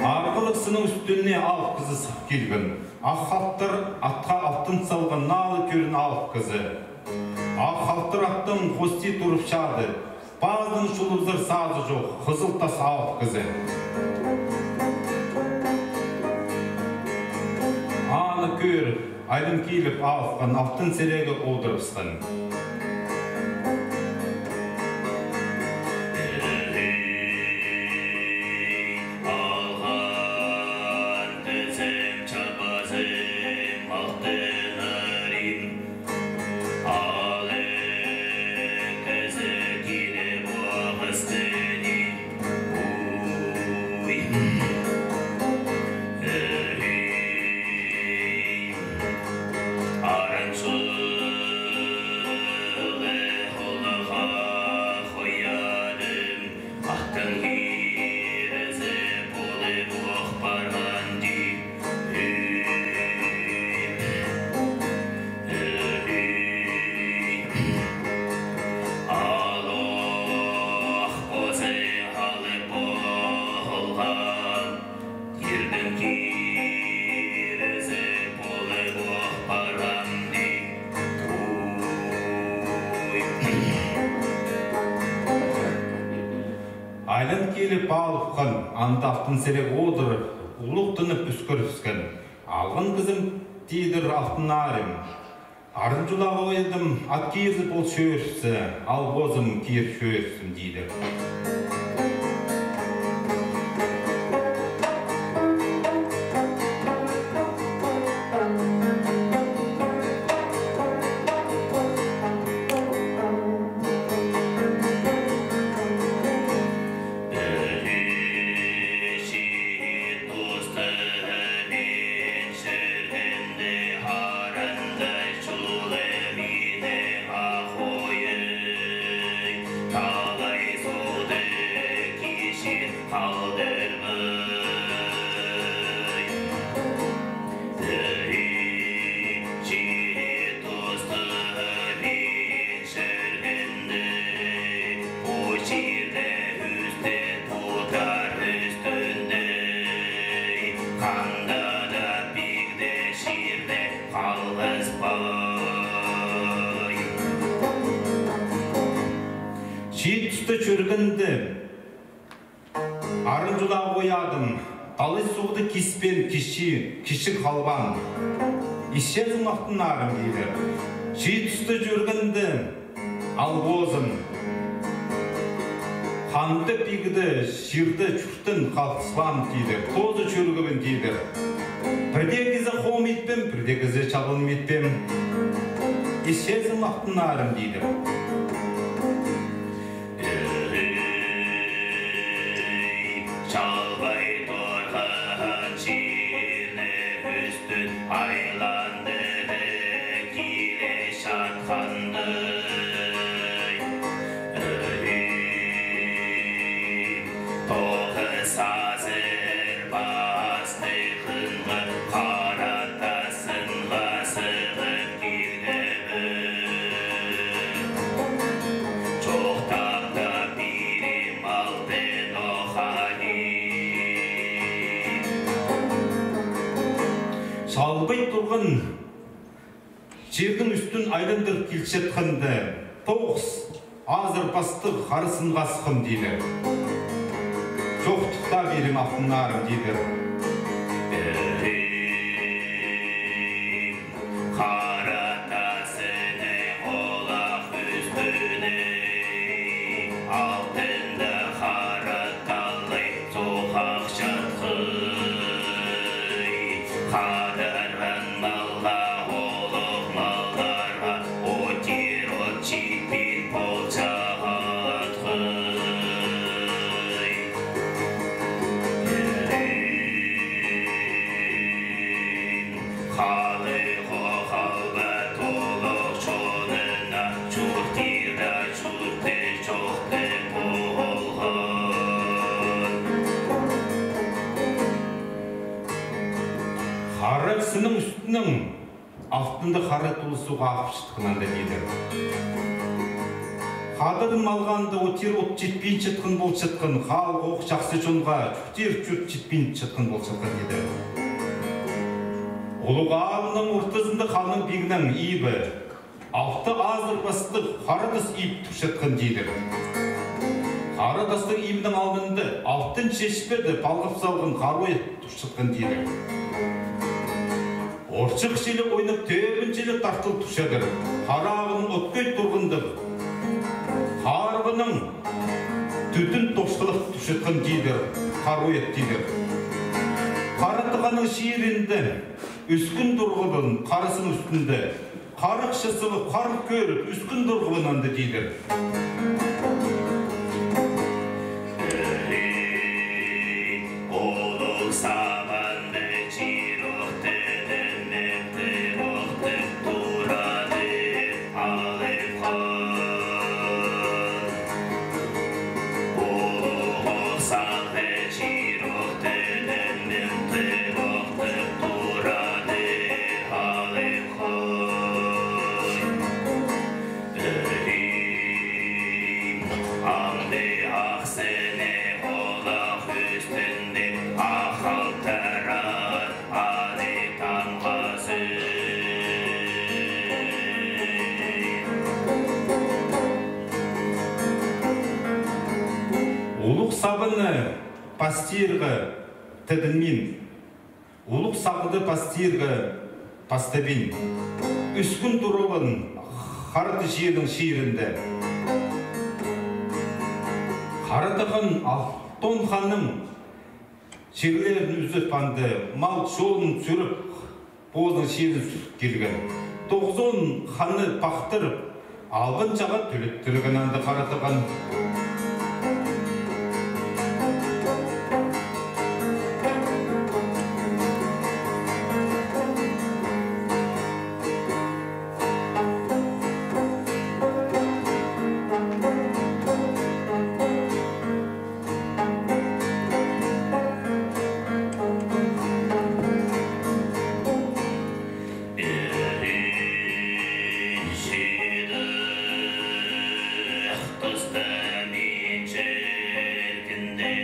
Арғалығ сынның ӱстӱне Алып кізі сых килген. Ах халтыр атха алтын салған, налы кӧрін Алып кізі. Ах халтыр аттың хости турып чады. Пазын чулыбызар сазы чох, хызыл тас Алып кізі. Аны кӧр, айлан киліп Алыпхан, алтын сірерге одырыбысхан. Айлан киліп Алыпхан, анда алтын сірер одырып, улуғ тынып ӱскірібіскен. Алған кізім, тидір, алтын арым. Арын чулағ ойадым, ат кирзіп ол чӧрібіссе, ал позым кир чӧрібіссем, тидір. Чиит туста чӧргенде, арын чулағ ойадым, талай суғда киспеен кічіг, кічіг халбаан. Исчезің, алтын арым, тидір. Чиит туста чӧргенде, ал позым ханды, пигді, чирді чуртаан халғыспаам, тидір. Тооза чӧргебін, тидір. Пірдее кізі хомай итпеем, пірдее кізі чабылмай итпеем. Исчезім, Алтын Арым, тидір. Ӧй, чалбай турған чирні ӱстӱн айландырып киле чатхандай. Ӧй, тоғыс азыр пастығ хынғы Хара Тасынға сығып килгебіс. Чоохтап та пирем Алтын Ох Али. Чалбай турған чирнің ӱстӱн айландырып килчеткенде, тоғыс азыр пастығ Хара Тасынға сыххам, тидір. Чоохтап та пирем, Алтын Арым, тидір. Ӧй, Хара Тасының олах ӱстӱнде алтында хара таллай сох ах чатхай. Хадарған малға, улуғ малларға, от тир от читпин полчатхай. Халығ ох албат улуғ чонына чуртирға чурты чох тіп полған. Хара кізінің ӱстӱнең алтынды хара толы суғ ағып чатхан анда, тидір. Хадарған малға анда от тир от читпин чатхан полчатхан, халығ ох чахсы чонға чуртир чурт читпин чатхан полчатхан, тидір. Улуғ аалның ортызында ханның-пигнің ибі, алты азыр пастығ Хара Тас иб турчатхан, тидір. Хара Тастың ибінің алнында алтын чечпеде палғап салған хара ой ат турчатхан, тидір. Орчах чилі ойнап, тӧбін чилі тартыл турчадыр. Харағының от кӧй турғандығ, харығының тӱтӱн тосхылах турчатхан, тидір, хара ой ат, тидір. Хара Тағның чирінде ӱс кӱн турғабын, харасының ӱстӱнде харах чазығып, харах кӧріп, ӱс кӱн турғабын анда, тидір. Улуғ сабынны чирохтыдым, мемтіохтып турады алып хан. Улуғ салғы чирохтыдым, мемтіохтып турады алып Ам даа ах сыны олах ӱстӱнде ах алтыран аны таңғазы. Улуғ сабыны пастирға тыдынмин. Улуғ сабыны пастирға пастабин. Ӱс кӱн турабын Хара Тас чирнің чирінде. Хара Тағ хан Алтон ханның чирлерін ӱзіп, анда мал-чонын сӱріп, позының чирін сӱріп килген. Тоғызон ханны пахтырып, албан чаға тӧлеттірген анда Хара Тағ хан. Ӧй, чидік туста мин чиркінде,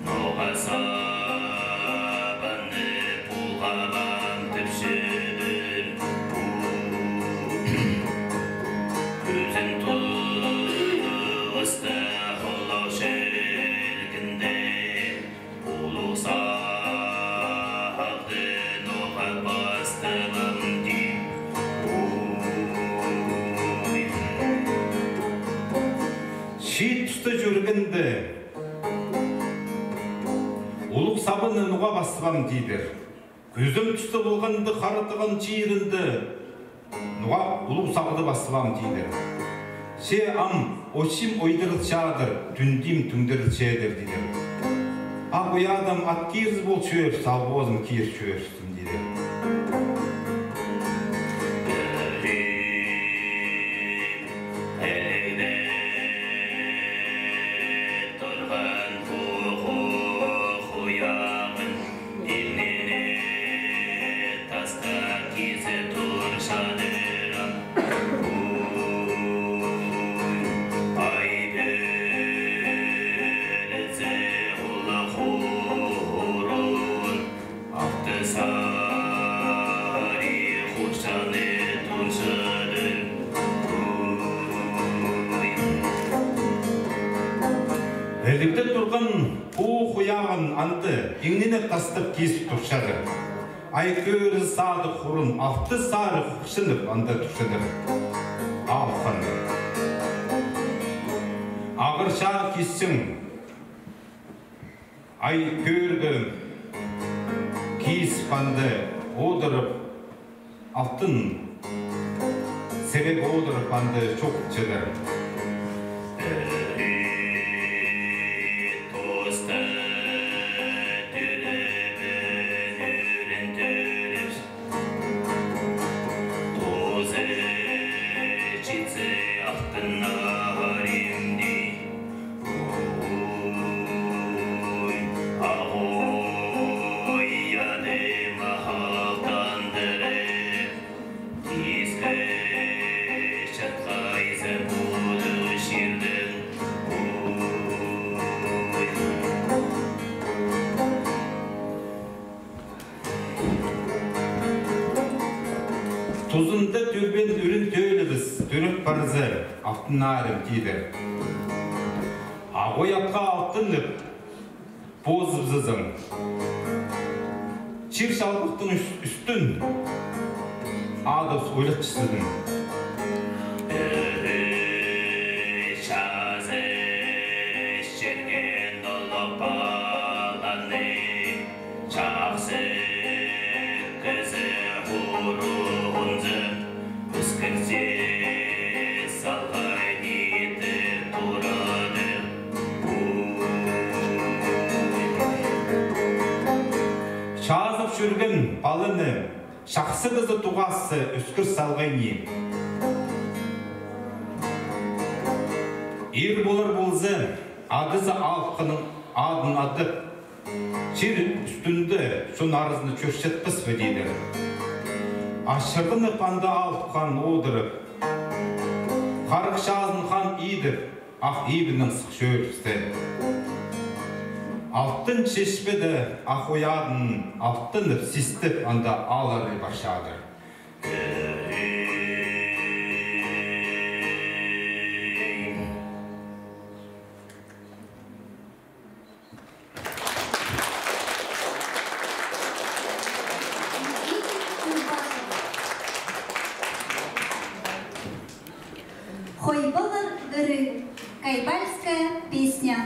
ноға сабыны пулғабам тіпчедім. Кӱзен тоғыста олох чиркінде, улуғ сабыны ноға пастабам тіп. Ой. Чиит туста чӧргенде, улуғ сабыны ноға пастабам тидір. Кӱзен туста полғанда Хара Тағ хан чирінде Ноға улуғ сағыды пастабаам, тидір. Че ам очим ойдырылчадыр, тӱндім тӱңдірілчедір, тидір. Ах ой аадым ат кирзі пол чӧр, салбозым кир чӧрсін, тидір. Турған ху-ху-хуяғын, илнене тастап кизі турчадыр. Ай пӧлізі улуғ хурун, Алты сарығ хурчаны турчадыр. Ілігде турған пу хуяғын анда иңніне тастап кис турчадыр. Ай кӧрі садығ хурун алты сарығ хурчанып анда турчадыр. Алхан. Ағыр чағ киссең, Ай кӧрді кис панды одырып, алтын сіреп одырып панды чоғыл чыдар. Тосты тӧребін ӧрін тӧріп, Тозы читсе алтын аринди. Ой, ағой, адым алтандырып, киске чатхайза пудығ чирдең. Ой. Тузында тӧрбен ӧрін тӧлібіс, тӧріп парза, алтын арым тидір. Ағой атха алтынып позыбызызың. Чир чалбахтың ӱс-, ӱстӱн адыбыс ойлатчызың. Чазы черген олып аланы. Чахсы кізі хуруғынзын ӧскірзе салғай ниті турады. Чазып чӧрген паланы чахсы кізі туғасса ӧскір салғай ни. Ир полар полза, адызы алыпханның адын адып, Чир ӱстӱнде чон аразында чӧрчетпес пе, тидір. Ачырғаны панда алып хан одырып, харығ чазын хан идіп, ах ибінең сых чӧрібісті. Алтын чечпеде ах ой адын алтынып, систіп, анда алар парчадыр. Хойбалар ыры. Кайбальская песня.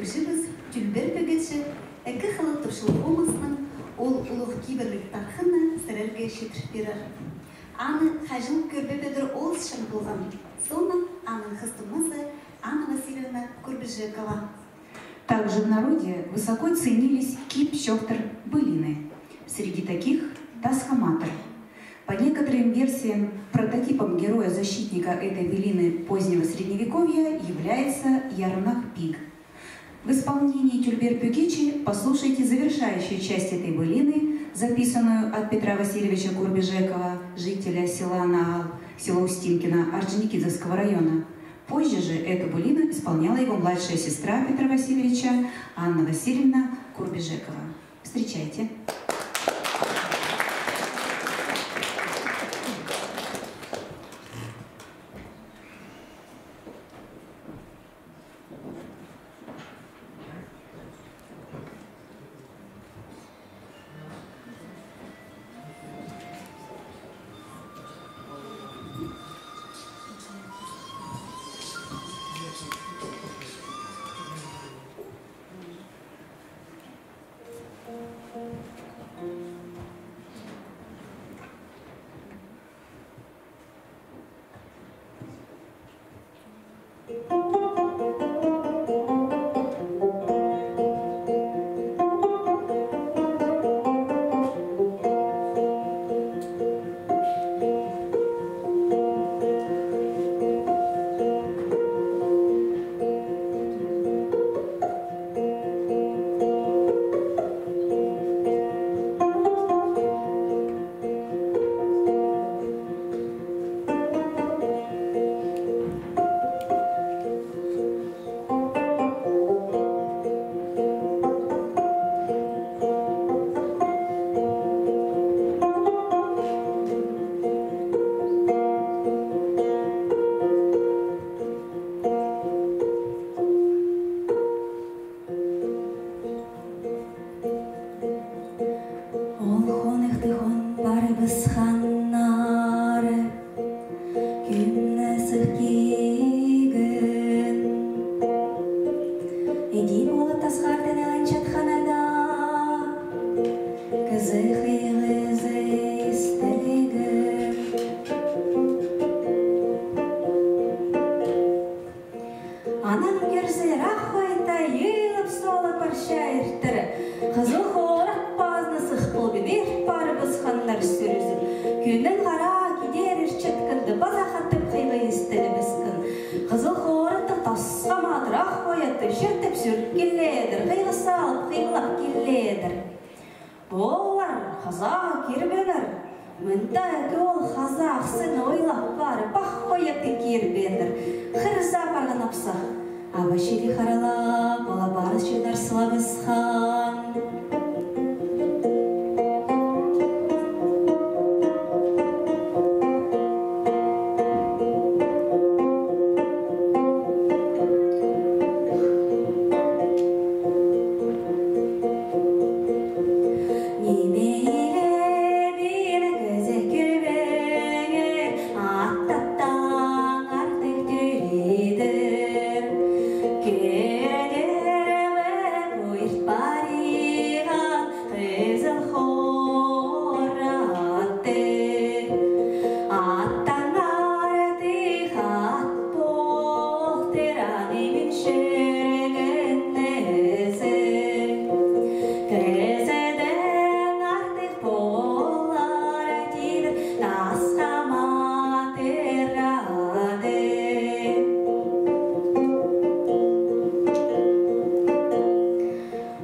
Кӧрігҷібіс Тӱлбер пӧгечі ікі хыллығ топчыл хомыснаң ол улуғ кибірліг тархынны сірерге читіріп пирер. Аны хай чыл кӧрбе пеер ол сыннаң полған. Соонаң аның хыстымазы Анна Васильевна Курбижекова. Также в народе высоко ценились кип-чоохтар былины. Среди таких — Тасха Матыр. По некоторым версиям, прототипом героя-защитника этой былины позднего средневековья является Ярнах Пиг. В исполнении Тюльбер Пюгичи послушайте завершающую часть этой былины, записанную от Петра Васильевича Курбижекова, жителя села Наал, село Устинкино Орджоникидзевского района. Позже же эту былину исполняла его младшая сестра Петра Васильевича, Анна Васильевна Курбижекова. Встречайте. Ол хоныхты хон парыбысханнар, кӧмнең сых киген. Иди полып тасхардаң ыланчатханада, кізі хыйғызы истілген. Анаң кӧрзелер, ах хойатты йылап-солап парча иртер. Хызыл хорат пазына сых полбин ирт парыбысханнар сӱрізіп. Кӱннің хараа кидері иртчеткенде паза хатап хыйғы истілібіскен. Хызыл хораттығ Тасха Матыр ах хойатты чӧртіп сӱріп киледір, хыйғы салып, хыйғылап киледір. Ооллар, хазааға кирбеңер. Мында ікі оол хазаа ахсыны ойлап парып, ах хойатты кирбееннер. Хырза парған апсах. Аба чіли харалап, ала парыс чоннар сылабысхан. Ниме илебин кізі кӧбеңер, аттаттаң артых тӧридір. Кӧдіріп ойырт париған хызыл хорат. Аттаң артых ат полтыр аны мин чӧрген ізі. Кізідең артых полар тидір Тасха Матыр ады.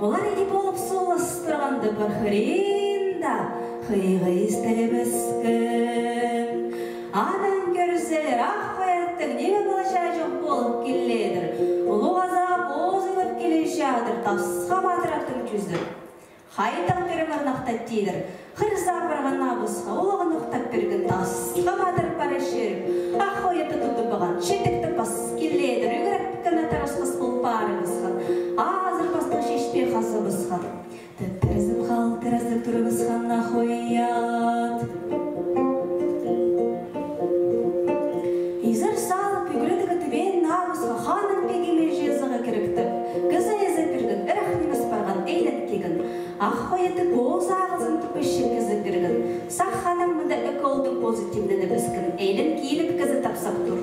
Олар иди полып сулас турғанда, пір хырин даа хыйғы истілібіскен. Анаң кӧрзелер, ах хойаттығ ниме полча чох полып киледір. Улуғ азап озылып киле чадыр Тасха Матыр аттың чӱзі. Хайдағ пиріңер нохтат тидір. Хырза парған абысха улуғын нохтап пирген. Тасха Матыр пара чӧріп, ах хойатты тудыбаған, читікті пас киледір, ӱгреткен аттар ас-пас пол парыбысхан, азыр пастығ чечпе хазыбысхан. Тыттырызып, халтыразып турыбысхан ах хоят. Изер салып, ӱгредіг тібен абысха ханның пигіме чызығы кіріктіп, кізі Ах хойатты позы ағылзын тіпче кізі пирген. Сах ханнаң мында ікі оолдың позы тимненібіскен. Ӧлін киліп кізі тапсап тур.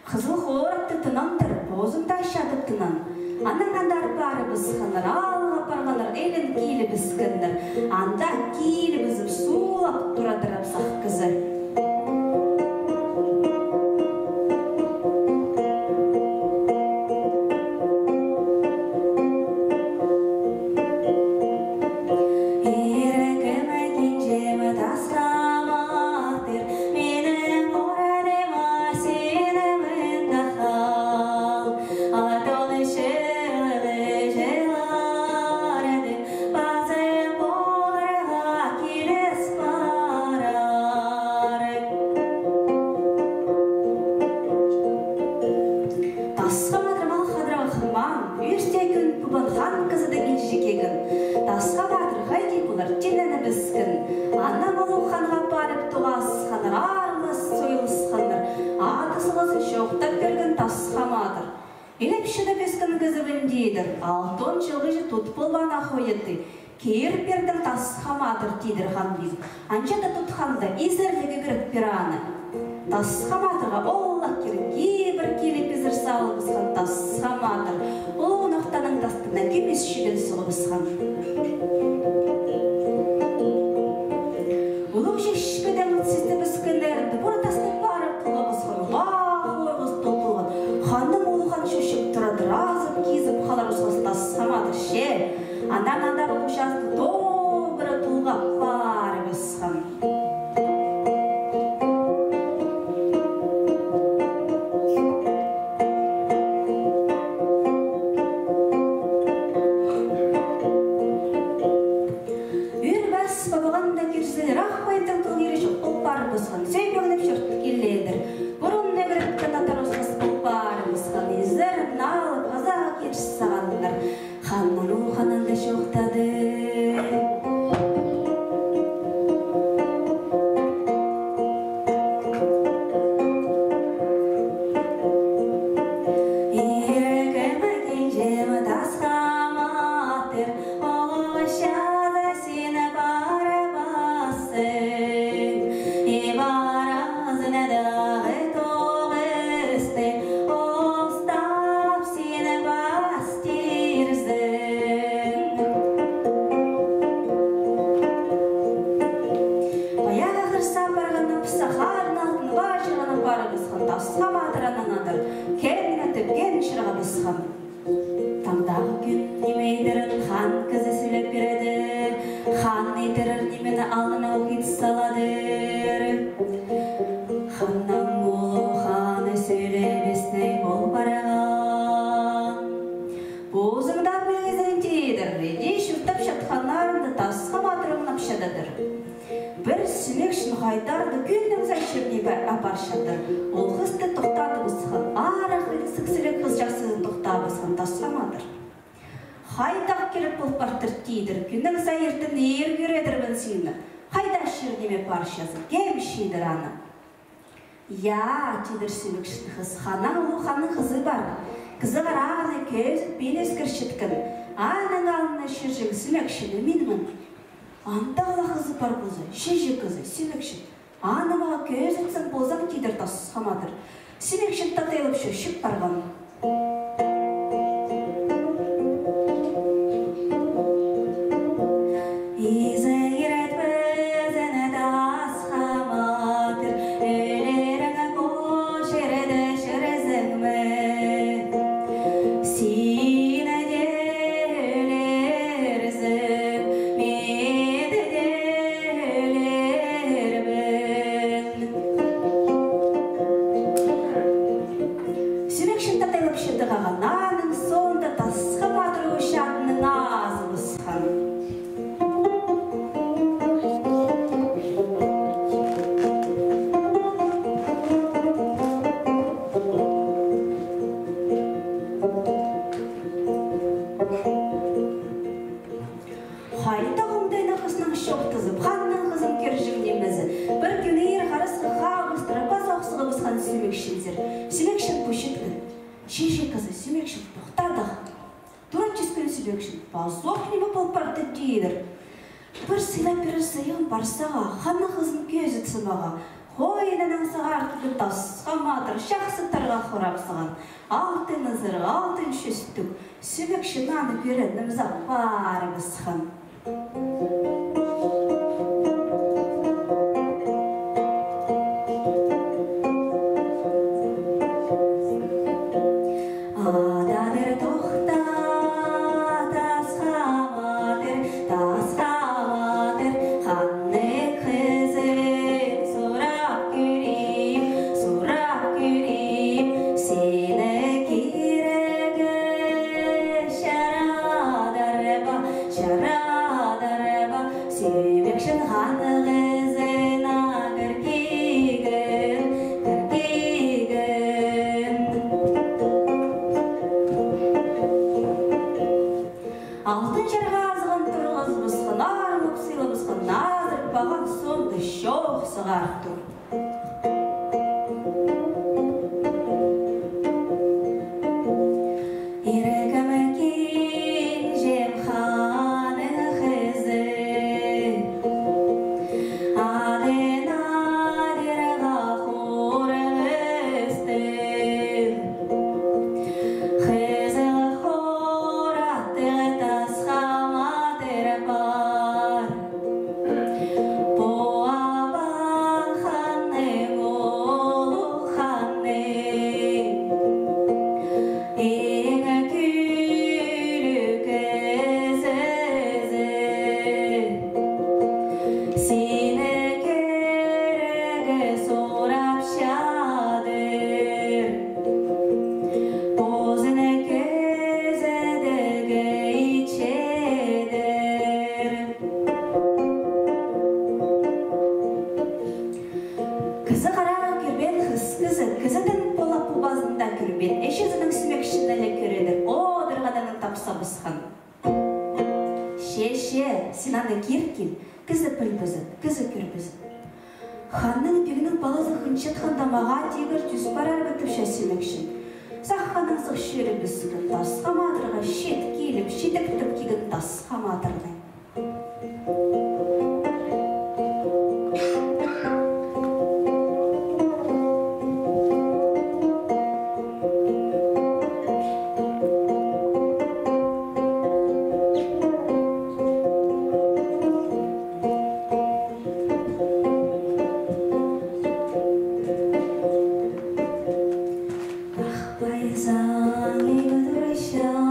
Хызыл хорыхты тынандыр, позын даа чадып тынан. Анаң андар парыбысханнар, аалға парғаннар, ӧлін килібіскеннер. Анда килібізіп, суулап турадыр апсах кізі. Иркем, кинҷем, Тасха Матыр, минің орныма син мында хал. Ат ол чылығ чылларның пазы поларға киліс парар. Тасха Матыр мал хадарған хымаан, ӧрте кӱн пубан хан кізі дее килҷең килген. Тасха Матыр хайди полар, тимненібіскен. Анаң улуғ ханға парып тоғасханнар, аралас сойылысханнар. Ады-солазын чоохтап пирген Тасха Матыр. Илеп-чыдап ӧскен кізібін, тидір. Алтон чылғы чіли тут полбаан ах хойатты. Кир пирдім, Тасха Матыр, тидір хан пиз. Анҷа даа тутханда, изерліг ӱгрет пир аны. Тасха Матырға оллах кирек, кибір киліп изер салыбысхан Тасха Матыр. Улуғ Нохтаның тастына кӱмӱс чӱген суғыбысхан. Улуғ чечпедең сизібіскеннерінде пу тасты парып тулғабысхан, уғаа хойғыс толдырған. Ханның улуғ хан чӧпчеп турадыр, азып-кизіп халар осхас Тасха Матыр че. Анаң андар ох чазыны тобыра тулғап парыбысхан. Ӱр пас пабағанда кирзелер, ах хойаттың тыл кирі чох пол парыбысхан, сӧбеңнеп чӧртіп киледір. Пурун ӱгреткен аттар осхас пол парыбысхан, изерін алып, хазаға кир сағаннар. Ханның улуғ ханында чоохтадыр. Иркем, кинҷем, Тасха Матыр, ол чазы син парбассың, и паразын дағы тоғысты остап син пастирзің. Паяғы хырса парғаннар пысса, харын алтын паҷырғаннар парыбысхан, Тасха Матыр анаң андар кемнең тіпкен чырғабысхан. Таңдағы кӱн ниме идерін хан кізі сӧлеп пиреді. Хан идерер нимені алнына ох ит саладыр. Ханның улуғ ханы сӧлебестей пол парған. Позың даа пілгезің, тидір, іди чуртап чатханнарында Тасха Матыр оңнап чададыр. Пір сӱмекчін хайдар-да кӱннің сай чирнебе апарчадыр. Ол хысты тохтадыбысхан, арах сіксіліг хыс чахсы тохтабысхан Тасха Матыр. Хайдағ кирек пол партыр, тидір, кӱннің сай иртен ир кӧредірбін сині. Хайдағ чирнебе парчазың, кем чидер аны? Я, тидір сӱмекчін хыс, ханнаң улуғ ханның хызы пар. Кізі харағына кӧзітпин ӧскірчеткен. Аның алнына чӧрҷең сӱмекчі минмін. Андағ ла хызы пар полза, чиҷек кізі, сӱмекчі. Аны мағаа кӧзітсең ползаң, тидір Тасха Матыр. Сӱмекчін татайлап чӧрчіп парған. Изігіртпезін, Тасха Матыр, ӧлерің пу чирде чӧрзең ме? Син дее ӧлерзің, мин дее ӧлербін. Сӱмекчін татай Сӱмекшін: «Пазох ниме пол парды?» — тидір. «Пір сыйлап пирер сыйығым пар сағаа, ханның хызын кӧзіт сымағаа». Хойнынан сығар тудыр Тасха Матыр, чахсы тарғах орап салған. Алтын ызырығ, алтын чӱстӱк. Сӱмекшін аны кӧріп, нымзап парыбысхан. Ададыр, тохта, Тасха Матыр, Тасха Матыр, ханның хызын сурап кӧрим, сурап кӧрим. Сині кирерге чарадыр ба, чарадыр ба? Сӱмекшін ханның хызына кір килген, кір килген. Алтын чарға азығын турғызыбысхан, аарлап сыйлабысхан, азырап парған соонда чоох сығар тур. Иркем, кинҷем, ханның хызы, адын адирға хорғыстығ, хызыл хораттығ Тасха Матыр пар. Пу Абан ханның, улуғ ханның, иң кӱлӱк кізізі. Сині кӧрерге сурап чадыр. Позының кӧзідігі итчедір. Кізі харағы кӧрбеен хыс кізі, кізідең пу ла пу пазында кӧрбеен, іҷезінің Сӱмекшін іле кӧредір, одырғанын тапсабысхан. Че, че, син аны кир кил, кізі пілбезін, кізі кӧрбезін. Ханның пигнің палазы хынчатханда, мағаа тигір тӱс парар ба, тіпче Сӱмекшін. Сах ханның сых чӧрібіскен, Тасха Матырға чит киліп, читектеп килген Тасха Матырны. Ах, пайзаң иб турчадыр,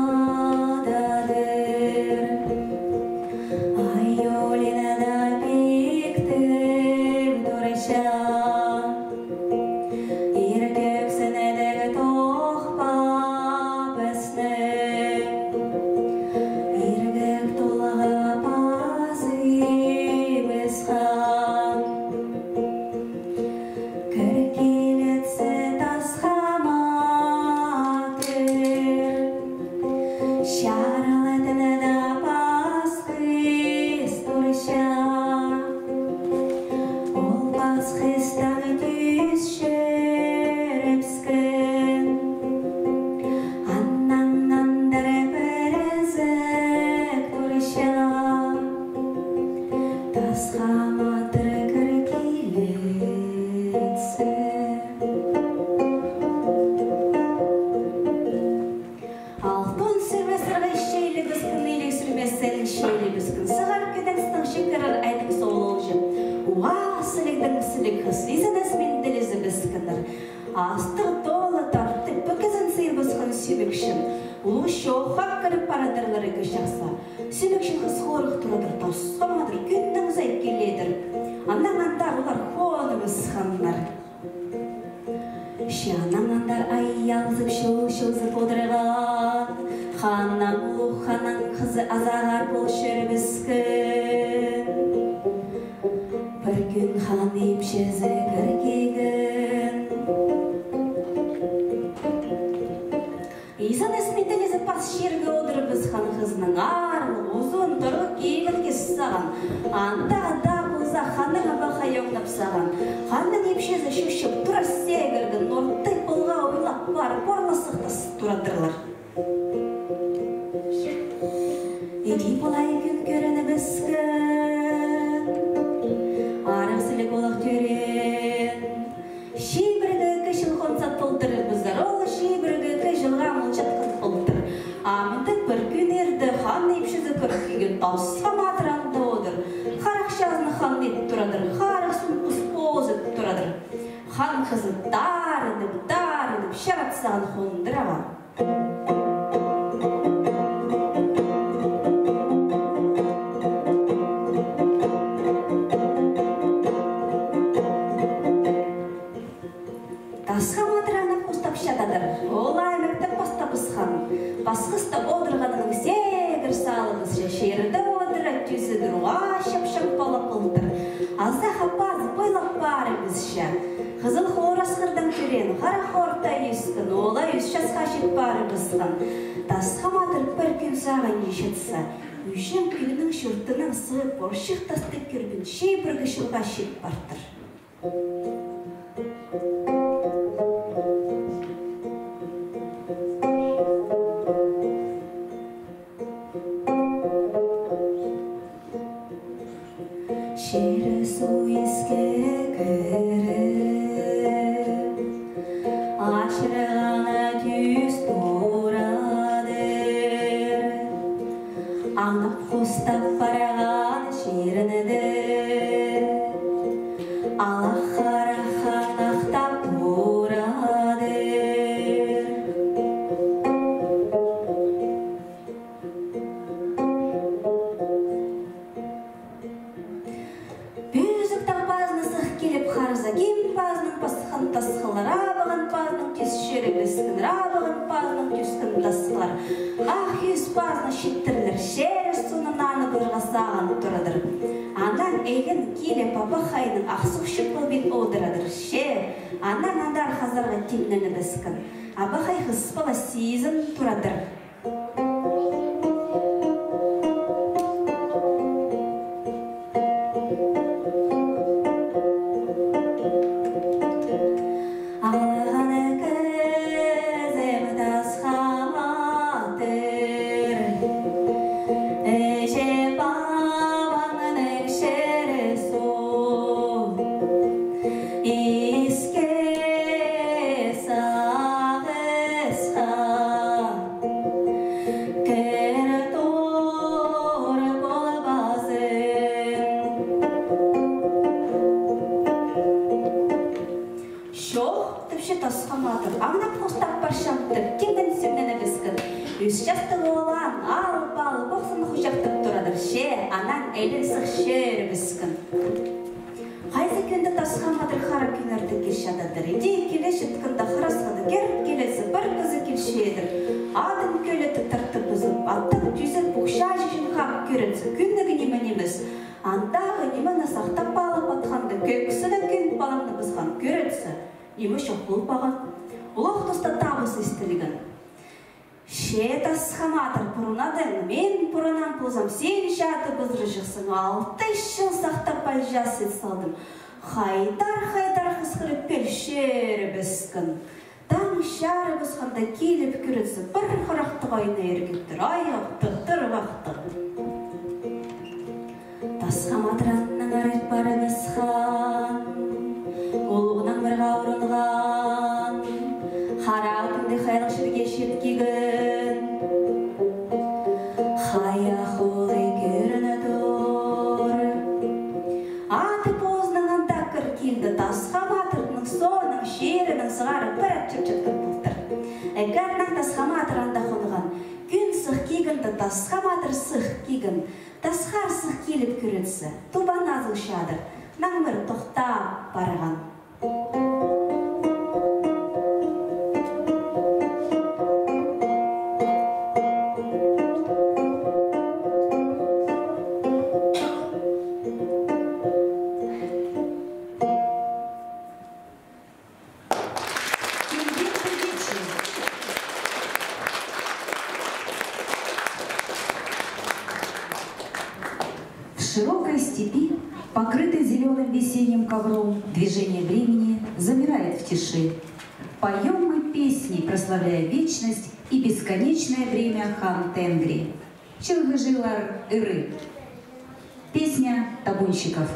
ай, ӧлін даа пиктеп турча. Ир кӧк сыннығ тохпа пісті, иргек толға пазыбысхан. Кір килетсе Тасха Матыр, чарыл тынада пасхыс турча. Ол пасхыстаң тӱс чӧрібіскен. Аннаң андар пір ізік турча. Тасха Матыр кір килетсе. Алтон сӧбес сырға чилібіскен, илиг сӱрмезін чилібіскен. Сығар кӧдең сыннаң чикірер айның соолҷы. Уғаа сілігдең сіліг хыс, изеннес мин тілізібіскеннер. Астығ толы тартып, пікізін сыйыбысхан Сӱмекшін. Улуғ чоохха кіріп парадырлар ікі чахсы. Сӱмекшін хыс хорых турадыр, Тасха Матыр кӱннің сай киледір. Аннаң андар олар хоныбысханнар. Че аннаң андар ай алзып, чыл чылзып одырған. Ханнаң, улуғ ханнаң хызы азағар пол чӧрібіскен. Пір кӱн хан ипчізі кір килген. Изеннес мин тілізі пас чирге одырыбысхан хызының аарлығ, узун, торғы киген кис саған. Андағ даа полза, ханнаң абахай оңнап саған. Ханның ипчізі чӱчӱк тура сегірген, орты полға ойлап парып, орласых тас турадырлар. Іди полай кӱн кӧрінібіскен, арығ сіліг олах тӧреен. Чибіргі кізі чыл хонза полтырыбызар, ол чибіргі кізі чылға мылчатхан полтыр. Амды пір кӱн ирде хан ипчізі кіріп килген, Тасха Матыр анда одыр. Харах чазыны хан ит турадыр, харах сумкызын позып турадыр. Хан хызы тарынып, тарынып, чаратсаған хондыраған. Тасха Матыр аңнап хостап чададыр. Ол аймахта пастабысхан. Пасхыста одырғанның сегір салыбысча, чирде одыра тӱзедір, уғаа чапчаң пала полтыр. Азах апазы пойлап парыбысча. Хызыл хор асхырдаң тӧреен, хара хорта ӧскен, ол ла ӱс часха чит парыбысхан. Тасха Матыр пір кӱн сағынҷы чатса, ӱҷең кӧңнің чуртынаң сығып, орчых тастап кӧрген, чибіргі чылға чит партыр. Чир-су иске кіріп, ачырғаны тӱс турадыр. Аңнап хостап парған чирінде алах харах аңнахтап турадыр. Пӧзік тағ пазына сых киліп харза, ким пазынаң пасхан тасхалар, абаған пазынаң тӱс чӧрібіскен, абаған пазынаң тӱскен тасхалар. Ах ӱс пазына читтірлер, чир-суны нанып ырға сағын турадыр. Анаң ӧлең киліп, абахайның ах суғ чыпылбин одырадыр. Че, анаң андар хазарға тимненібіскен. Абахай хыс пала сизін турадыр. Алған кізім Тасха Матыр, іҷе-пабаңның чир-суун иске сағысха кір тур полбазың. Чох, тіпче Тасха Матыр, аңнап хостап парчам тіп, тимненіп симненібіскен. Ӱс частығ оолаан алып, алып, охсан хуҷахтап турадыр. Че, анаң ӧлең сых чӧрібіскен. Хайзы кӱнде Тасха Матыр хара кӱннерде килче чададыр. Іди киле чіткенде, харасханы киріп килзе, пір кізі килчедір. Адын кӧлеті тартыбызып, аттап тӱзеп, пухча чичин хап кӧрінзе, кӱнніг ниме нимес. Андағы нимені сахтап алып атханда, кӧксіні кӱн палаңнабысхан, кӧрінзе, ниме чох полбаған. Улуғ туста табыс истілген. Че, Тасха Матыр, пурунадың, мин пурунам ползам, син чатып ызырҷыхсың, алты чыл сахтап, алҷаас ит салдым. Хайдар-хайдар хысхырып, пел чӧрібіскен. Таң чарыбысханда киліп кӧрзе, пір харахтығ айна иргеттір, айахтығ, тырғахтығ. Тасха Матыр аннаң арай парыбысхан, улуғнаң пірге урунған, хараа тӱнде хайлығ чирге чит килген. Хайах олай кӧріне тур. Аты позынаң анда кір килді, Тасха Матырның соонаң чирінең сығара пір ат чапчатхан полтыр. Ікі атнаң Тасха Матыр анда хонған. Кӱн сых килгенде, Тасха Матыр сых килген. Тасхар сых киліп кӧрзе, Тубан азыл чадыр, наңмыр тохтап парған. В широкой степи, покрытой зелёным весенним ковром, движение времени замирает в тиши. Поём мы песни, прославляя вечность и бесконечное время Хан-Тенгри. Чылғыҷылар ыры. Песня табунщиков.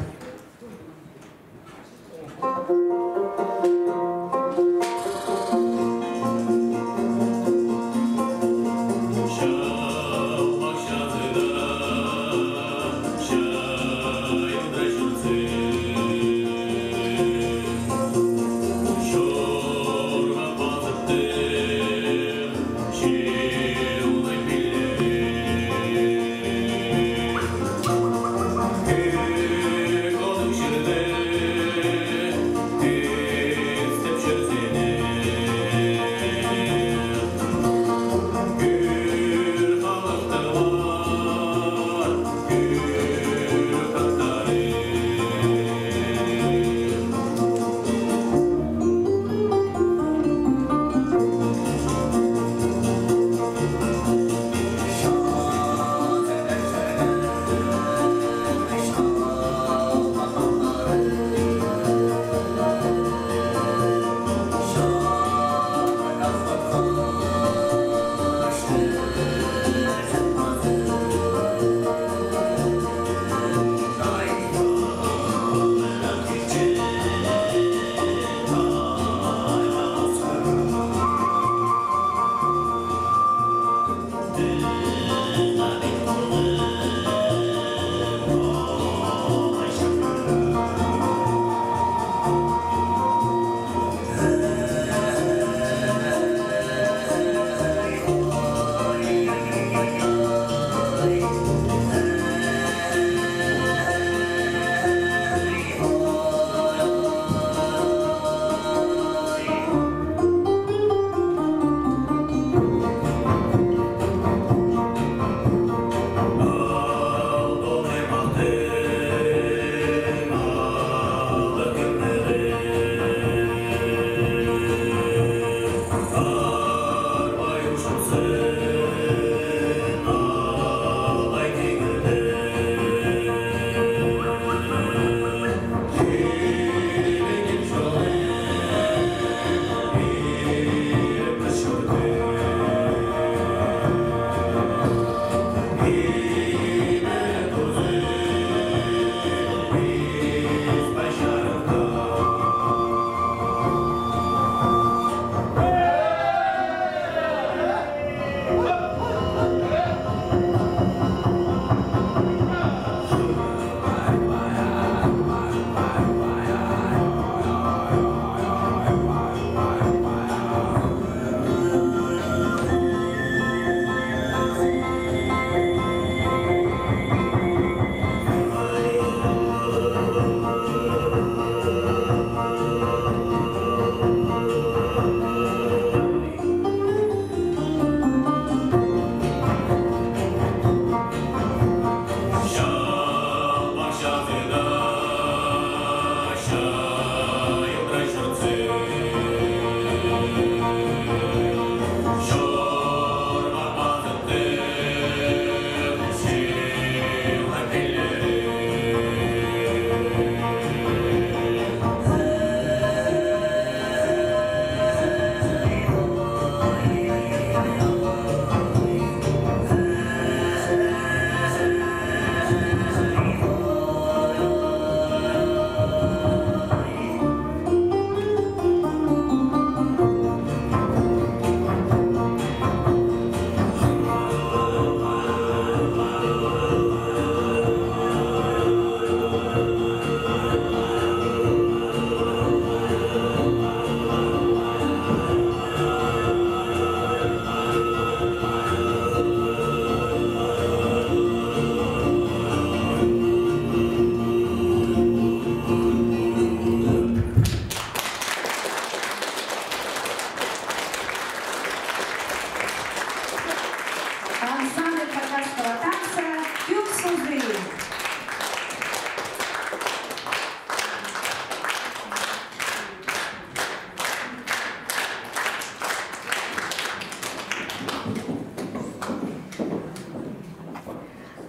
Ансамбль хакасского танца «Тюк сузы».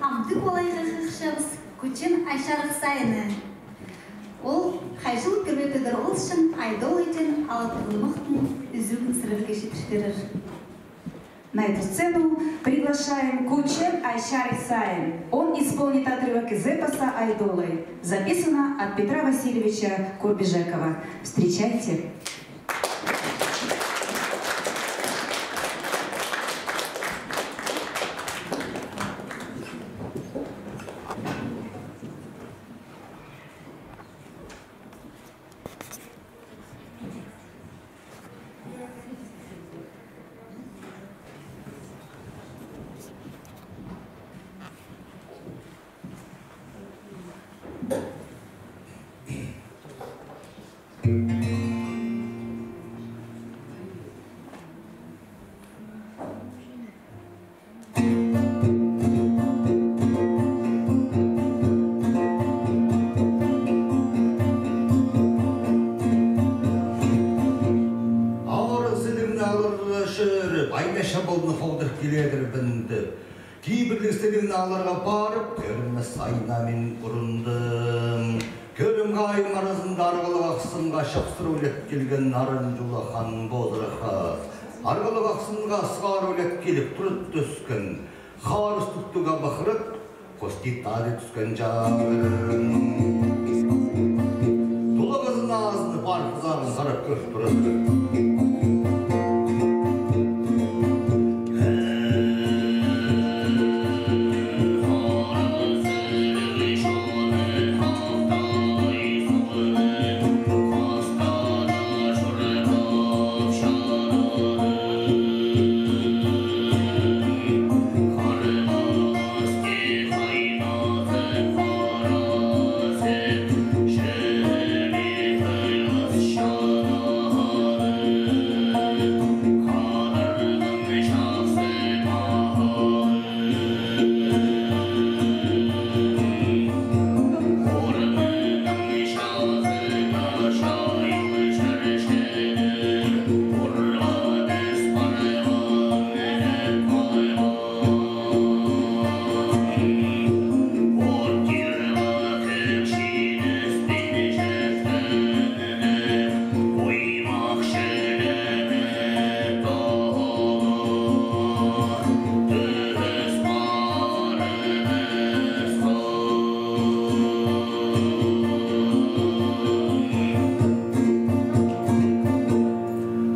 Амды полайға хығырчабыс Кучин Айчарых Сайыны. Ол хайҷы-ла кӧрбе пеер полчаң, Айдол иҷең Алатығ Лымахтың ӱзӱгін сірерге читір пирер. На эту сцену приглашаем Кучер Айчар Исаин. Он исполнит отрывок из эпоса «Айдолай». Записано от Петра Васильевича Курбижекова. Встречайте. Арығ сілігні аларға чӧріп, айна-чабалны холдырып киледірбін тіп, кибірліг сілігні аларға парып, кӧрімес айна мин ӱріндім. Кӧрімге айым аразында арғалығ ахсынға чахсыр ӱлет килген Аран чула Хан Позырах ас. Арғалығ ахсынға асхар ӱлет киліп турып тӱскен. Харыс тӱктіг абахырах, хости тадир тӱскен чағыр. Тулағазын азынып, ар хызағын харап кӧр турадыр.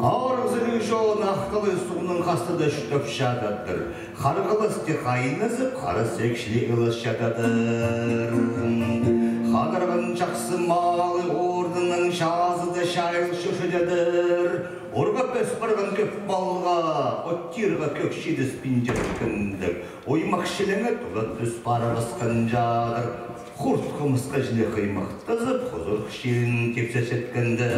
Арығ сіліг чон Ах Талай суғның хастада чуртап чададыр. Харғалас тее хайназып, хара сек чіли ылас чададыр. Хадарған чахсы малы орнының чазыда чайыл чӧрчедір. Орға пӧс парған кӧп малға, оттирға кӧк чидіс пинчеткендік. Оймах чілеңе тула тӱс парыбысхан чадыр. Хурт хомысха чіли хыймахтазып, хузур чирін кепсечеткенде.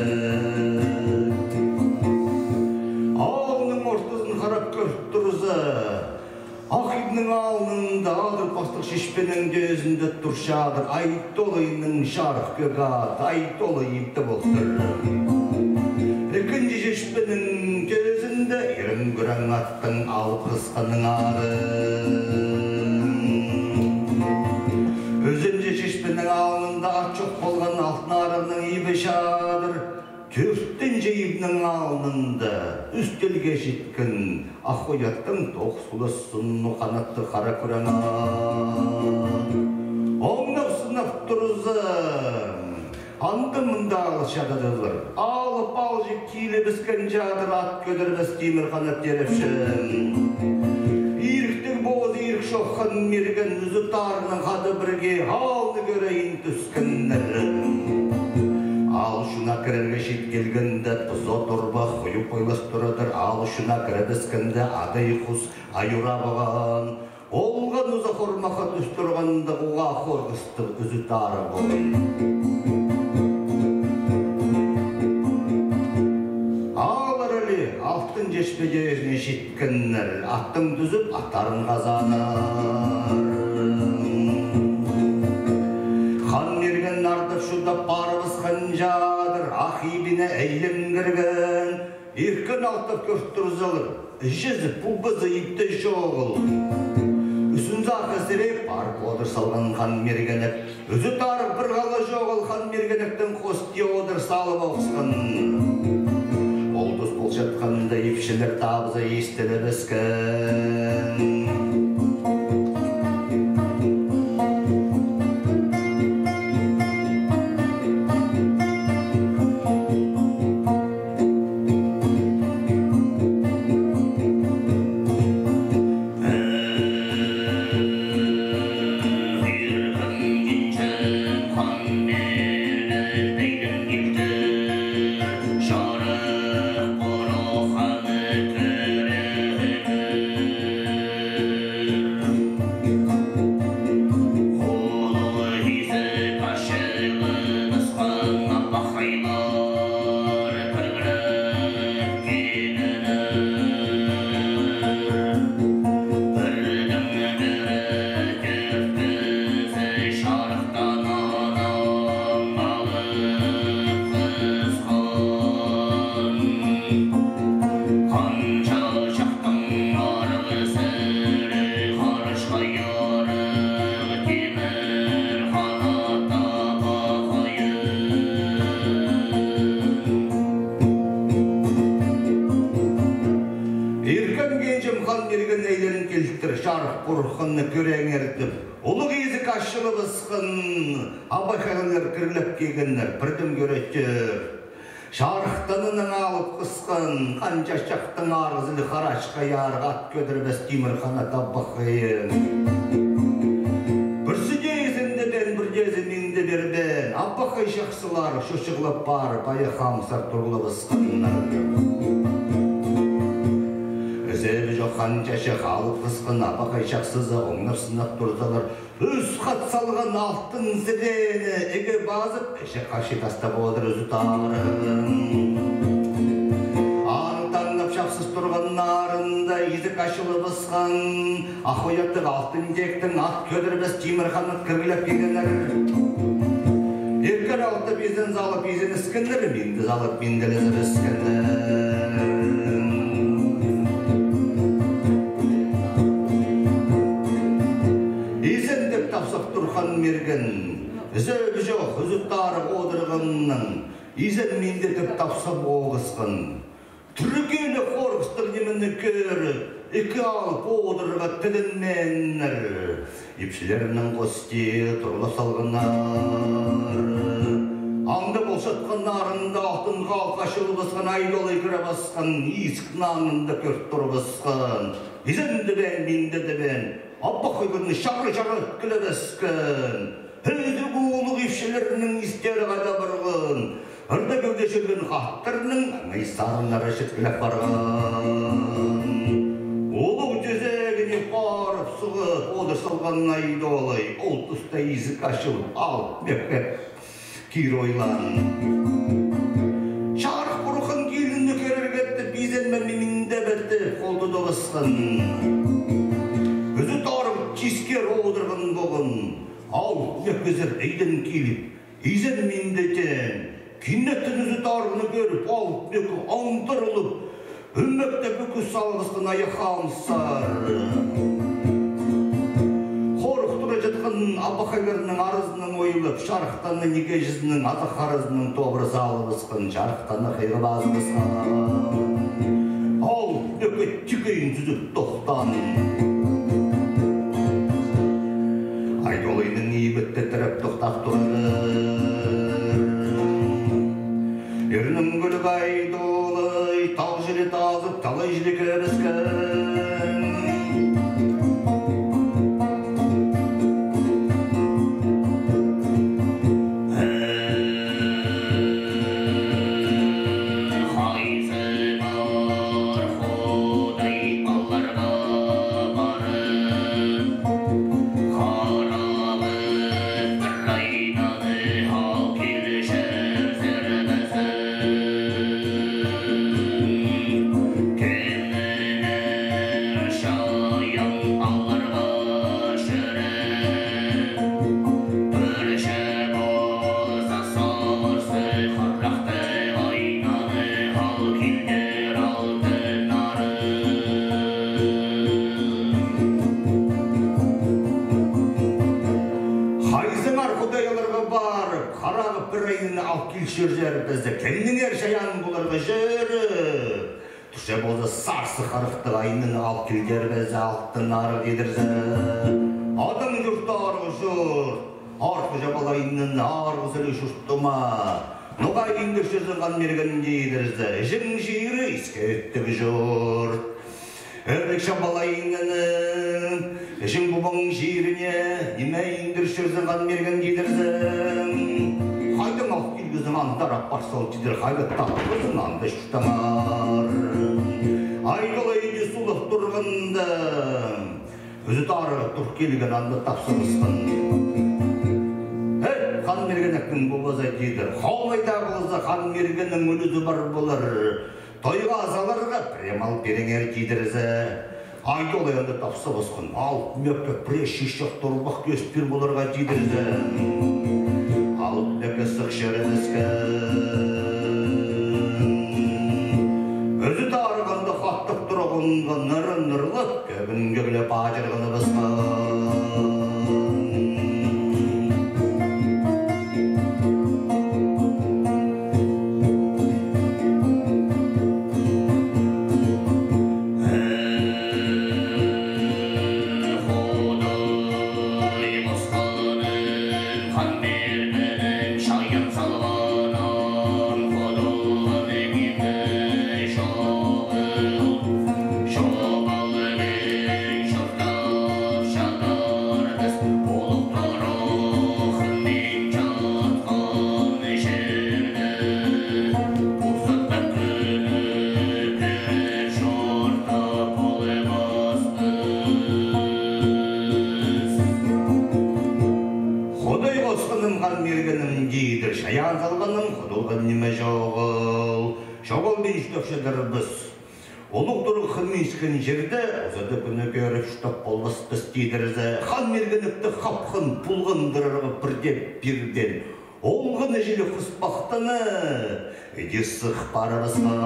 Аалның ортызын харап кӧр турза, ах ибнің алнында адыр пастығ чечпенің тӧзінде турчадыр Ай Толайның чарых кӧк ат, Ай Толай ибде полтыр. Ікінҷі чечпенің тӧзінде ирен кӱрең аттың алып хысханның ары. Ӱзінҷі чечпенің алнында ат чох полған Алтын Арығның ибі чадыр. Тӧртінҷі ибнің алнында ӱстелге читкен ах ой аттың тоғыс хулас сыннығ ханаттығ хара кӱрең ат. Оңнап сынап турза, анда-мында алыс чададылар. Алып алҷых килібіскен чадыр ат кӧдірбес Тимір Ханат Терепчі. Иріктіг позы ирік чох Хан Мирген Ӱзӱт Арығнаң хада пірге аалны кӧрейін тӱскеннер. Аал чуна кірерге чит килгенде, пызо турба хуюп ойлас турадыр. Аал чуна кірібіскенде, адай хус аюра паған. Олған узах ормахха тӱс турғанда, уғаа хорғыстығ Ӱзӱт Арығ полған. Алар іле алтын чечпе тӧзіне читкеннер, аттаң тӱзіп, аттарын хазааннар. Хан Мирген ардап-чудап парыбысхан чадыр, ах ибіне айлан кірген. Иркін алтап кӧр турзалар, іҷезі-пубазы ибде чоғыл. Ӱстӱн сағызы сіреп, парып одыр салған Хан Миргенек. Ӱзӱт Арығ пір хала чоғыл Хан Миргенектең хости одыр салып охсхан. Ол тус Ол чатханда ипчілер табызы истілібіскен. Иркем килҷем Хан Мирген айланып килтір, Чарых Пурханны кӧреңер тіп. Улуғ изік ачылыбысхан, абахайлар кіріліп килгеннер, пірдең кӧрчелер. Чарых Танының алып хысхан, Хан Чачахтың арызы ле харачха ярығ ат кӧдірбес Тимір Ханат абахайы. Пірсі дее изен дебеен, пір дее изен мин дее пирбеен, абахай чахсылар чочығлап парып, ая хамсар турлабысханнар. Ізебі чох Хан Чачах алып хысхан, абахай чахсызы оңнап сынап турзалар, ӱс хат салған алтын сіреені ікі пазып, іҷе-хачы тастап одыр Ӱзӱт Арығ. Аны таңнап чапсыс турғаннарында изік ачылыбысхан, ах ой аттығ Алтын Теектің ат кӧдірбес Тимір Ханат кіріліп килгеннер. Иркер алтап изен салып изеніскеннер, минді салып минділезібіскеннер. Изен тіп тапсап тур Хан Мирген. Ізебі чох, Ӱзӱт Арығ одырғаннаң, изен минді тіп тапсап оғысхан. Тӱргелі хорғыстығ нимені кӧріп, ікі алып одырарға тілінмееннер. Ипчілернің хости турлап салғаннар. Анда полчатханнарында алтын халых ачылыбысхан, Айдолай кірібіскен, изік нанында кӧр турыбысхан. Изен дебеен, минді дебеен, абахайларны чары-чары килібіскен. Ізіг улуғ ипчілернің истері хайда парған, ырда кӧгде чӧрген хаттарның аңай сарыннары чіткілеп парған. Улуғ тӧзегіне парып сығып одыр салған Айдолай, ол туста изік ачылып, Алып Мӧк кир ойлаан. Чарых Пурхан килінні кӧрерге тіп, изен ме, минді бе тіп, хол тудыбысхан. Ӱзӱт Арығ тискер одырған полған. Алып Мӧк ізер ідӧк киліп, изен минді теен. Кинетін Ӱзӱт Арығны кӧріп, Алып Мӧк аңдарылып, ӱмекте пӱкӱс салыбысхан, ая хамсар. Хорых тура чатхан абахайларның арызынаң ойлап, Чарых Танның ікіҷізінің азах арызынаң тобыра салыбысхан, Чарых Танны хыйға пазыбысхан. Алып Мӧк тигейін сӱзіп тохтаан. Айдолайның ибі тітіреп тохтап турар. Ирнің кӱліг Айдолай тал чіли тазып, талай чіли кірібіскен. Хайзы пар Худай аларға парып, харалып пір айнаны ал килчезер бізің. Кемнің чӧрчербізі, кемнеңер чайаан поларға чӧріп. Тӱссе полза сарсығ харахтығ айнаны алып килчербізі, алтын арығ тидірзе. Аның чурты арығ чурт. Арығ чабал айнаны арығ сіліг чуртыма. Ноға индірчезің, Хан Мирген, тидірзе. Іҷең чирі иске ӧттіг чурт. Ӧрлік чабал айнаны, іҷең-пабаң чиріне, ниме индірчезің, Хан Мирген, тидірзең. Хайдаң алып килгезің, андар апар сал, тидір, хайда тапхазың, анда чуртаңар. Айдолай иди сулап турғанда, Ӱзӱт Арығ тур килген, анда тапсабысхан. Э, Хан Миргенектің полбаза, тидір. Хомайда полза, Хан Миргеннің ӱлӱзі пар полар. Тойға саларға пірее мал пиріңер, тидірзе. Айдолай анда тапсабысхан. Алып Мӧке пірее чичек торбах кӧс пир поларға, тидірзе. Алып Мӧке сых чӧрібіскен. Ӱзӱт Арығ анда хаттап турғанға нырын нырлап, кӧбін кӧглеп, аҷырғаныбысхан. Худай хосханым, Хан Миргенім, тидір, чайаан салғаным худалған ниме чоғыл. Чоғыл, мин чуртап чатырбыс. Улуғ турығ хынминчеткен чирде узада кӱнні кӧріп чуртап полбаспыс, тидірзе. Хан Миргенекті хапхан пулғандырарға пірдее пирдеен олған іҷеліг хыспахтаны иди сых парыбысхан.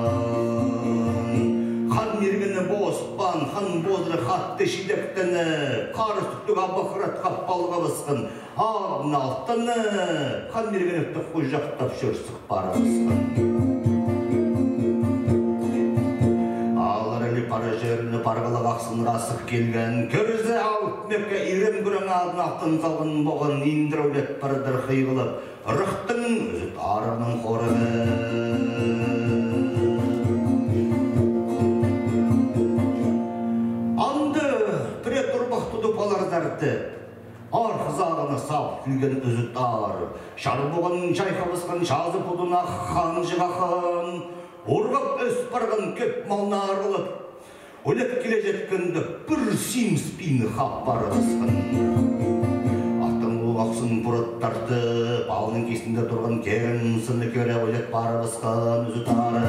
Хан Миргені поспаан, хан позыра хатты чидектеніп, хара сӱктіг абахыр атха палғабысхан. Адын алтыны Хан Миргенекті хуҷахтап чӧр сых парыбысхан. Алар іле пара чӧрініп, арғалығ ахсынға сых килген. Кӧрзе, Алып Мӧке ирен кӱрең адын алтын салған поған, индіре ойлат парадыр хыйғылап. Ырахтаң Ӱзӱт Арығның хорығы. Анда пірее торбах тудып аларзар тіп, арығ сағына сап килген Ӱзӱт Арығ. Чар поған чайхабысхан, чазы пудына ханҷығ аххан. Урғап ӧс парған кӧп малны арғылап, ойлат киле читкенде, пір симіс пині хап парыбысхан. Аттың улуғ ахсын пурат тартып, алның кистінде турған керім сынны кӧре ойлат парыбысхан Ӱзӱт Арығ.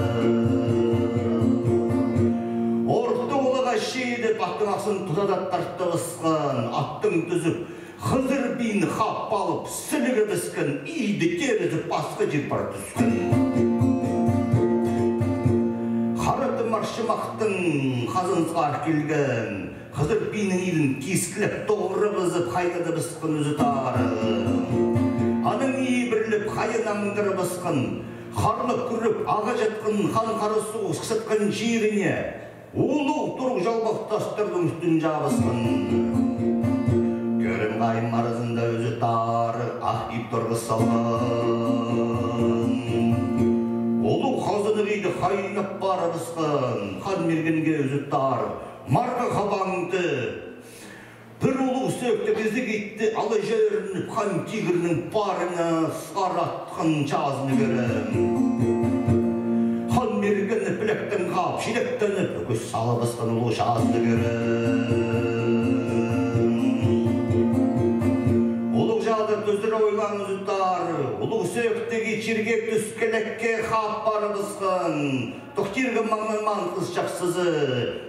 Орта улуғ читіп, аттың ахсын тузада тартыбысхан. Аттаң тӱзіп, хызыр пині хап алып, сілігібіскен, иді терізі пасха чир пар тӱскен. Хара тымар чымахтаң хазанзар килген. Хызыр пинің идін кискілеп, тоғырыбызып, хайнадыбысхан Ӱзӱт Арығ. Анаң ибіріліп, хайын аңдырыбысхан. Харлап кӱреп ағаа чатхан хан Хара суғ сыхчатхан чиріне. Улуғ турығ чалбах тастарның ӱстӱн чабысхан. Кӧрім хайым аразында Ӱзӱт Арығ ах иб торғыс салған. Улуғ хазанығ иді хайнап парыбысхан. Хан Миргенге Ӱзӱт Арығ марығ хабаңды. Пір улуғ сӧӧктіг ізіг итті ала чӧрініп, хан тигірнің парына сығара атхан чазыны кӧрем. Хан Миргені пілектең хаап, чидектеніп, ӱгӱс салыбысхан улуғ чазыны кӧрем. Улуғ чазы тӱзіре ойлаан Ӱзӱт Арығ, улуғ сӧӧктіг ит чирге тӱскелекке хаап парыбысхан. Тохтирға маңнанмаан хыс чахсызы,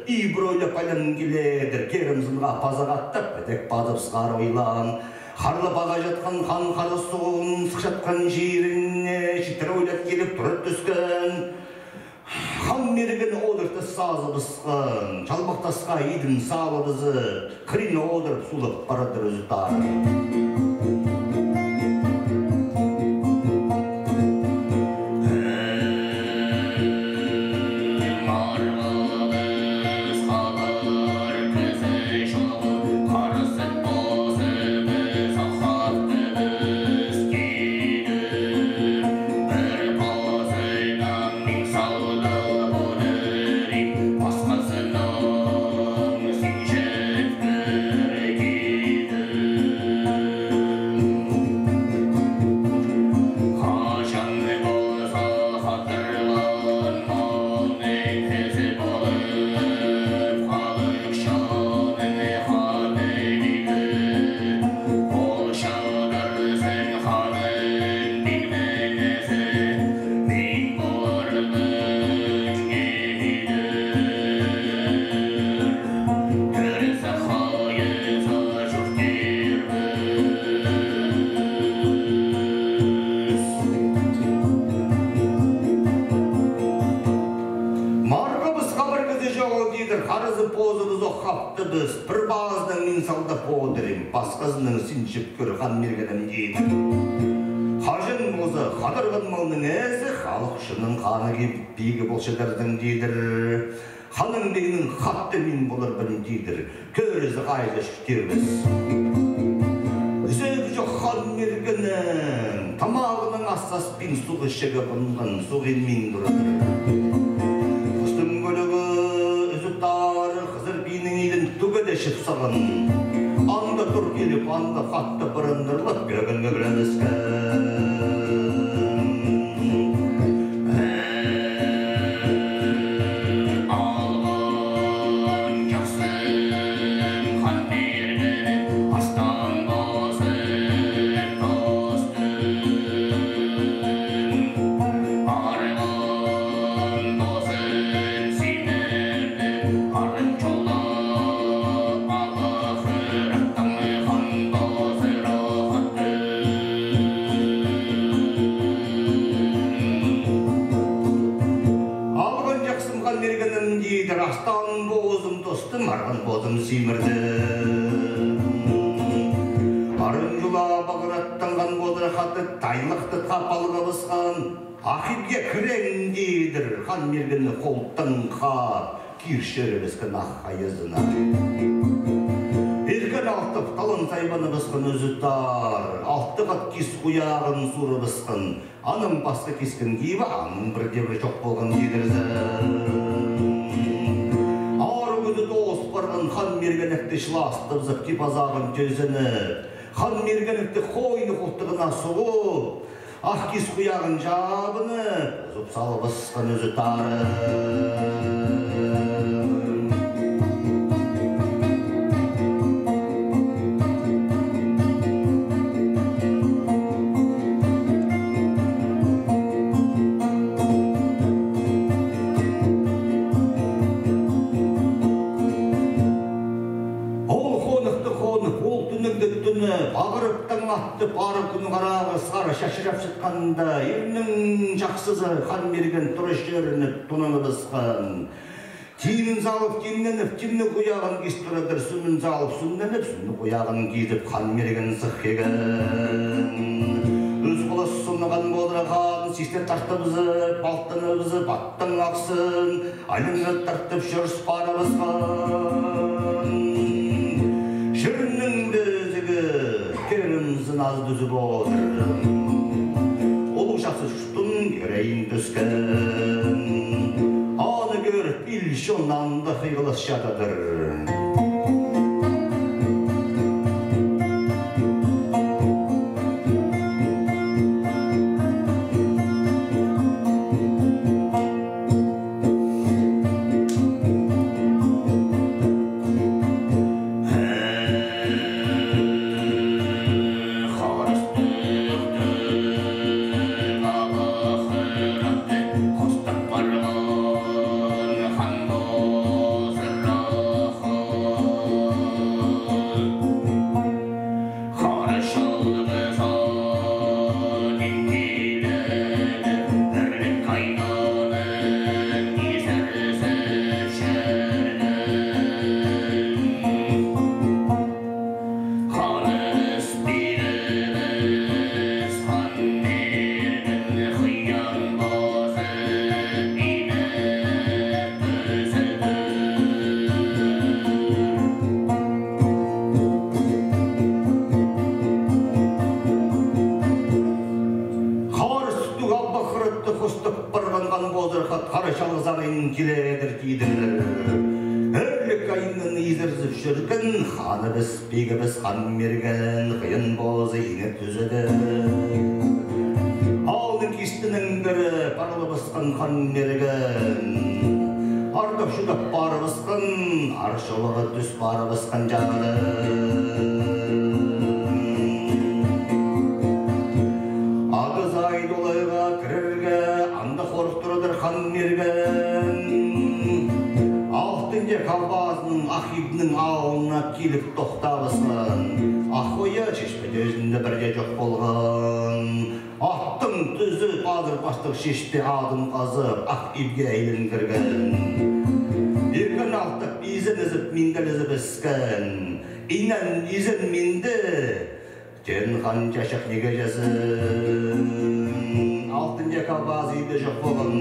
ибіре ойлап айлан киледір, керім сынға паза хаттап, ідӧк пазып сығар ойлаан. Харлап ағаа чатхан хан Хара суғ сыхчатхан чиріне читіре ойлат киліп тура тӱскен. Хан Миргені одыртып сазыбысхан, чалбах тасха идін салыбызып, хыринда одырып сулап парадыр Ӱзӱт Арығ. піс, пір пазынаң мин салдап одырим, пасхазынаң син чіп кӧр, Хан Миргенім, тидір. Хаҷан позы хадарған малның ээзі, халых чонның ханы, пигі полчадырзың, тидір. Ханың-пигнің хатты мин поларбын, тидір. Кӧрізі хайзы чӱктебіс. Ізіг чох Хан Миргеннің тамағынаң ас саспин, суғ ічерге пынған, суғ имин турадыр. Хыстың кӧлігі Ӱзӱт Аар Хызыр пинің идін тӱгеде чіп салған. Анда тур киліп, анда хатты пырындырлап, кӧгенге кіребіскен. Алған чахсым Хан Миргеннің астаң позы тостым. Арған позым симірді, арғын чолап, алахырахтың хан позы рахат. Алған чахсым Хан Миргенім, тидір, астаң позым тостым, арған позым симірді. Арғын чолап, алахырахтың хан позы рахат, тайлахты тап алғабысхан. Ах ибге кірем, тидір, Хан Миргенні холтаң хаап, кир чӧрібіскен ах хайазына. Иркен алтап, талан сайбаныбысхан Ӱзӱт Аар, алты хат кис хуяғын суурыбысхан. Аның пасха кискен кибі, аның пір дее пірі чох полған, тидірзің. Аар кӱзі тоозып парған Хан Миргенекті чыластабызып, кип-азағын тӧзеніп, Хан Миргенекті хойны холтығына суғып, ах кис хуяғын чабынып, узып салыбысхан Ӱзӱт Аар. Ол хоныхты хонып, ол тӱнігді тӱніп, ағырыптаң атып, ары кӱн харағы сары чачырап чатханда, ирнің чахсызы Хан Мирген тура чӧрініп, тунаныбысхан. Тимін салып, тимненіп, тимніг хуяғын кис турадыр, сӱмін салып, сӱмненіп, сӱмніг хуяғын кизіп, Хан Мирген сых килген. Ӱс хулас сынған позы рахатын систе тартыбызып, алтаныбызып, аттың ахсын айландырып тартып чӧріс парыбысхан. Чирнің пӧзігі кирімзін аз тӱзіп одыр. Улуғ чахсы чуртын кӧрейін тӱскен. Аны кӧріп, ил-чон анда хыйғылас чатадыр. Хара сӱттіг албах хыратты хостап парған Хан позы рахат хара чалғызарың киледір, тидірлер. Ӧрлік айнын изерзіп чӧрген ханыбыс, пигібіс Хан Мирген хыйын позы ине тӱзеді. Аалның кистінең пірее парылыбысхан Хан Мирген. Ардап-чудап парыбысхан, ар чолға тӱс парыбысхан чағда. Ағызай Долайға кірерге анда хорых турадыр Хан Мирген. Алтын Тек албазының Ах Ибнің алнына киліп тохтабысхан. Ах Ойа чечпе тӧзінде пірдее чох полған. Аттың тӱзі пазыр пастығ чечпе адын хазып, Ах Ибге айлан кірген. Иркен Алтап изенізіп, минділізібіскен. Инен изен минді, теен Хан Чачах, ниме чазаң? Алтын Тек абазы иде чох полған.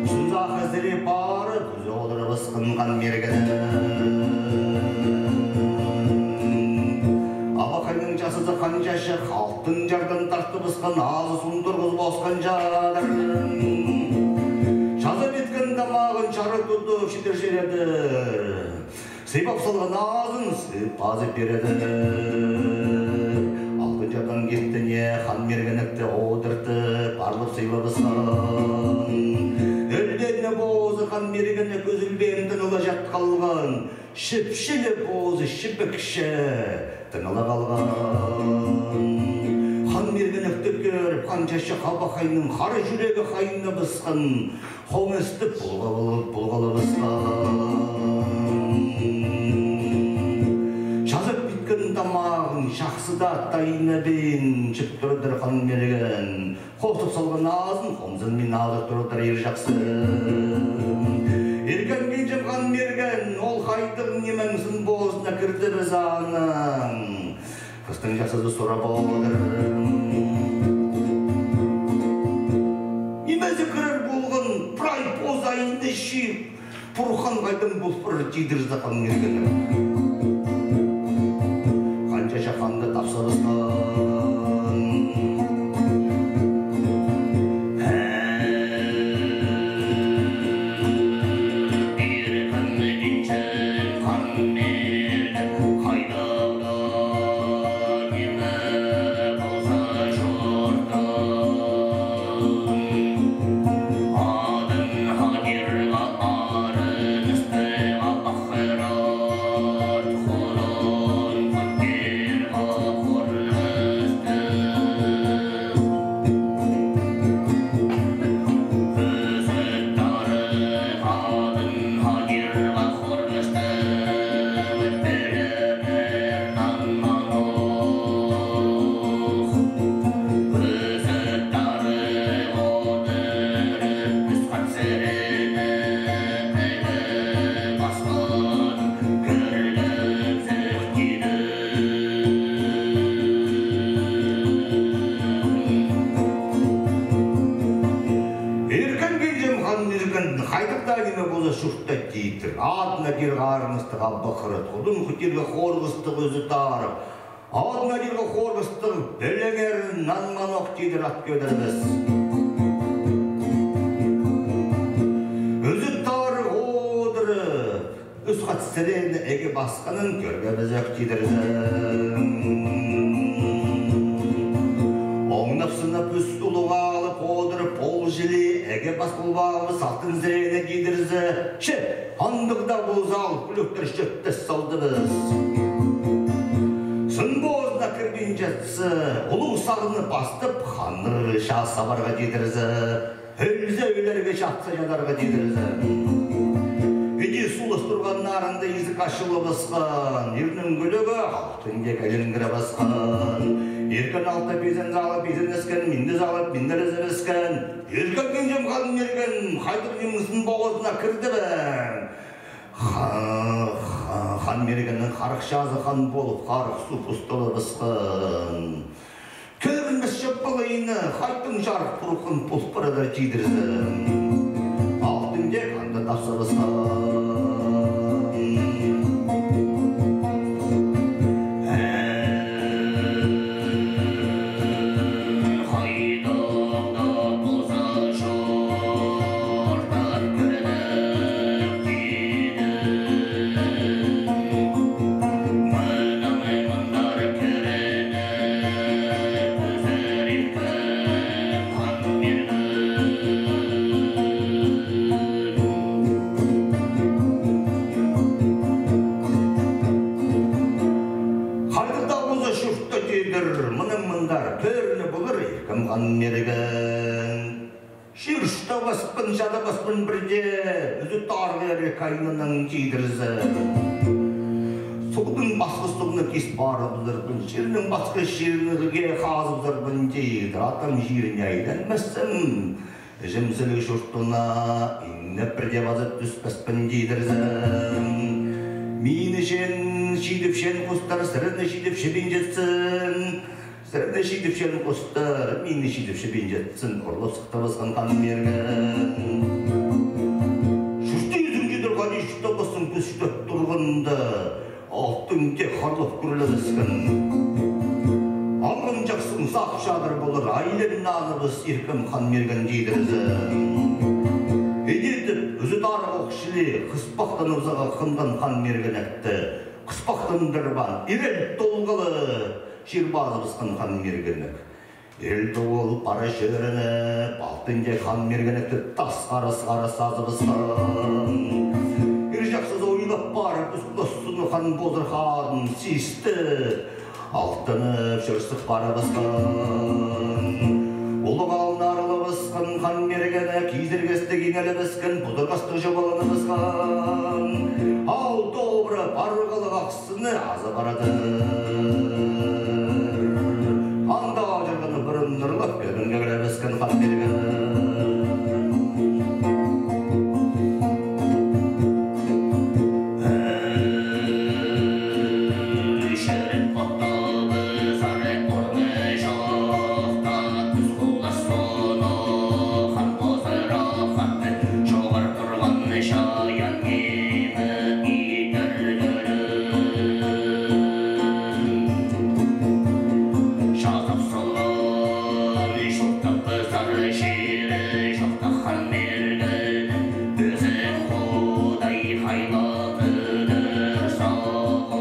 Сунза хызыра парып, кӱзеп одырыбысхан Хан Мирген. Абахайның чазазы Хан Чачах Алтын Чардан тартыбысхан, азы сундырғызып осхан чадыр. Чазап иткен тамағын чарых тудып, читір чӧреді. Сыйпап салған азын сыйпазып пиреді. Алтын Чардаң килтіне Хан Миргенекті одыртып, парлап сыйлабысхан. Ӱлбеен позы Хан Миргенек ӱзӱлбеен тың ла чат халған. Чіпче ле позы чібікче тың ла халған. Хан Миргенекті кӧріп, Хан Чачах абахайның хара чӱрегі хайнабысхан. Хоң істі пулғалаб-, пулғалабысхан. Чазап иткен тамағын чахсы даа тайнабин чіп турдыр Хан Мирген. Хостап салған азын хомзынмин азып турдыр ир чахсы. Иркен килҷем Хан Мирген, ол хайдағ нимең сын позына кірді бе саның? Хыстың чазазы сурап одыр. Нимезі кірер полған, прай позы айны чыып, пурхан хайдаң пол парар, тидірзе Хан Миргенек. Хан Чачах анда тапсабысхан. Иркен килҷем Хан Мирген, хайдағ ниме полза чорта. Адын хатирға арынысты, ахырат худын хатирға хорғысты. Ӱзіт тарығ адын хатирға хорғысты. Иркен килҷем Хан Мирген, хайдағ даа ниме полза чуртта, тидір. Адына кирерге арыныстығ Абахырат, худын хатирға хорғыстығ Ӱзіт тарығ. Адына кирерге хорғыстығ Пілеңер Нанманох, тидір, ат кӧдірібіс. Ӱзіт тарығ одырып, ӱс хат сірені ікі пасханын кӧргебізек, тидірзе. Оңнап-сынап ӱс улуғ алып одырып, ол чіли ікі пас полбаабыс алтын сірені, тидірзе. Че, андағ даа полза, ал кӱлӱктер чӧптес салдыбыс. Сын позына кірбинчетсе, улуғ сағны пастап, ханнығ чаа сабарға, тидірзе. Ӧлзе, ӧлерге, чатса, чатарға, тидірзе. Іди сулас турғаннарында изік ачылыбысхан, ирнің кӱлӱгі Алтын Тек айландырыбысхан. Иркен Алтап изен салып изеніскен, минді салып минділізібіскен. Иркен килҷем Хан Мирген, хайдағ нимең сын позына кірді бе? Ха-, ха-, Хан Миргеннің харах чазы хан полып, харах суп усталыбысхан. Кӧрінмес чаппалайны, хайдағ чарых пурхан пол парадыр, тидірзе. Алтын Тек анда тапсабысхан. Хайдағ даа полза чуртта, тидір, мының мындар пӧрні полар, иркем Хан Мирген. Чир чуртабаспын, чадабаспын пірдее, Ӱзіт тарығ ир кайнанаң, тидірзе. Суғның пасхы суғны кис парыбызарбын, чирнің пасхы чиріне хазыбызарбын, тидір. Атам чиріне айланмасам, Іҷемзіліг чуртына иңнеп пірдее пазып тӱспеспін тидірзем. Мині чиитчең, чиитчең хустар сірерні чиитчебинче тізін. Сірерні чиитчең хустар мині чиитчебинче тізін, урлап сыхтабысхан Хан Мирген. Чуртизың чидер хайди чуртабысхан кӱс чӱдеп турғанда, алтын теек харлап кӱрлебіскен. Алған чахсың сах чадыр полар, айланыбыс иркем Хан Мирген тидірзем. Иди тіп, ӱзі тарығ ох чіли, хыспахтаныбызарға хынған Хан Миргенекті хыспахтандырбаан, ирел толғалығ чир пазыбысхан Хан Миргенек. Ел тоғыл пара чӧрініп, алтын теек Хан Миргенекті тасхара сығара сазыбысхан. Ир чахсызы ойлап парып, Ӱс Хулас сынны Хан Позырах адын систі, алтанып чӧрзіп парыбысхан. Улуғ аалны аралабысхан Хан Миргенек, кизіргестіг инелебіскен, пудырғастығ чобаланыбысхан. Аал тобыра парғалығ ахсыны азы парадыр. Анда аҷырғаны пырындырлап, кӧбін кӧглебіскен Хан Мирген. Чӧріп оттабызар орны чохта, Ӱс Хулас сынны Хан Позырах атты чоғар турған чайаан ниме идерге. Чазап салған чуртабызар чирі чохта Хан Мирген, ӧзі Худай хайлап пӱдір салған.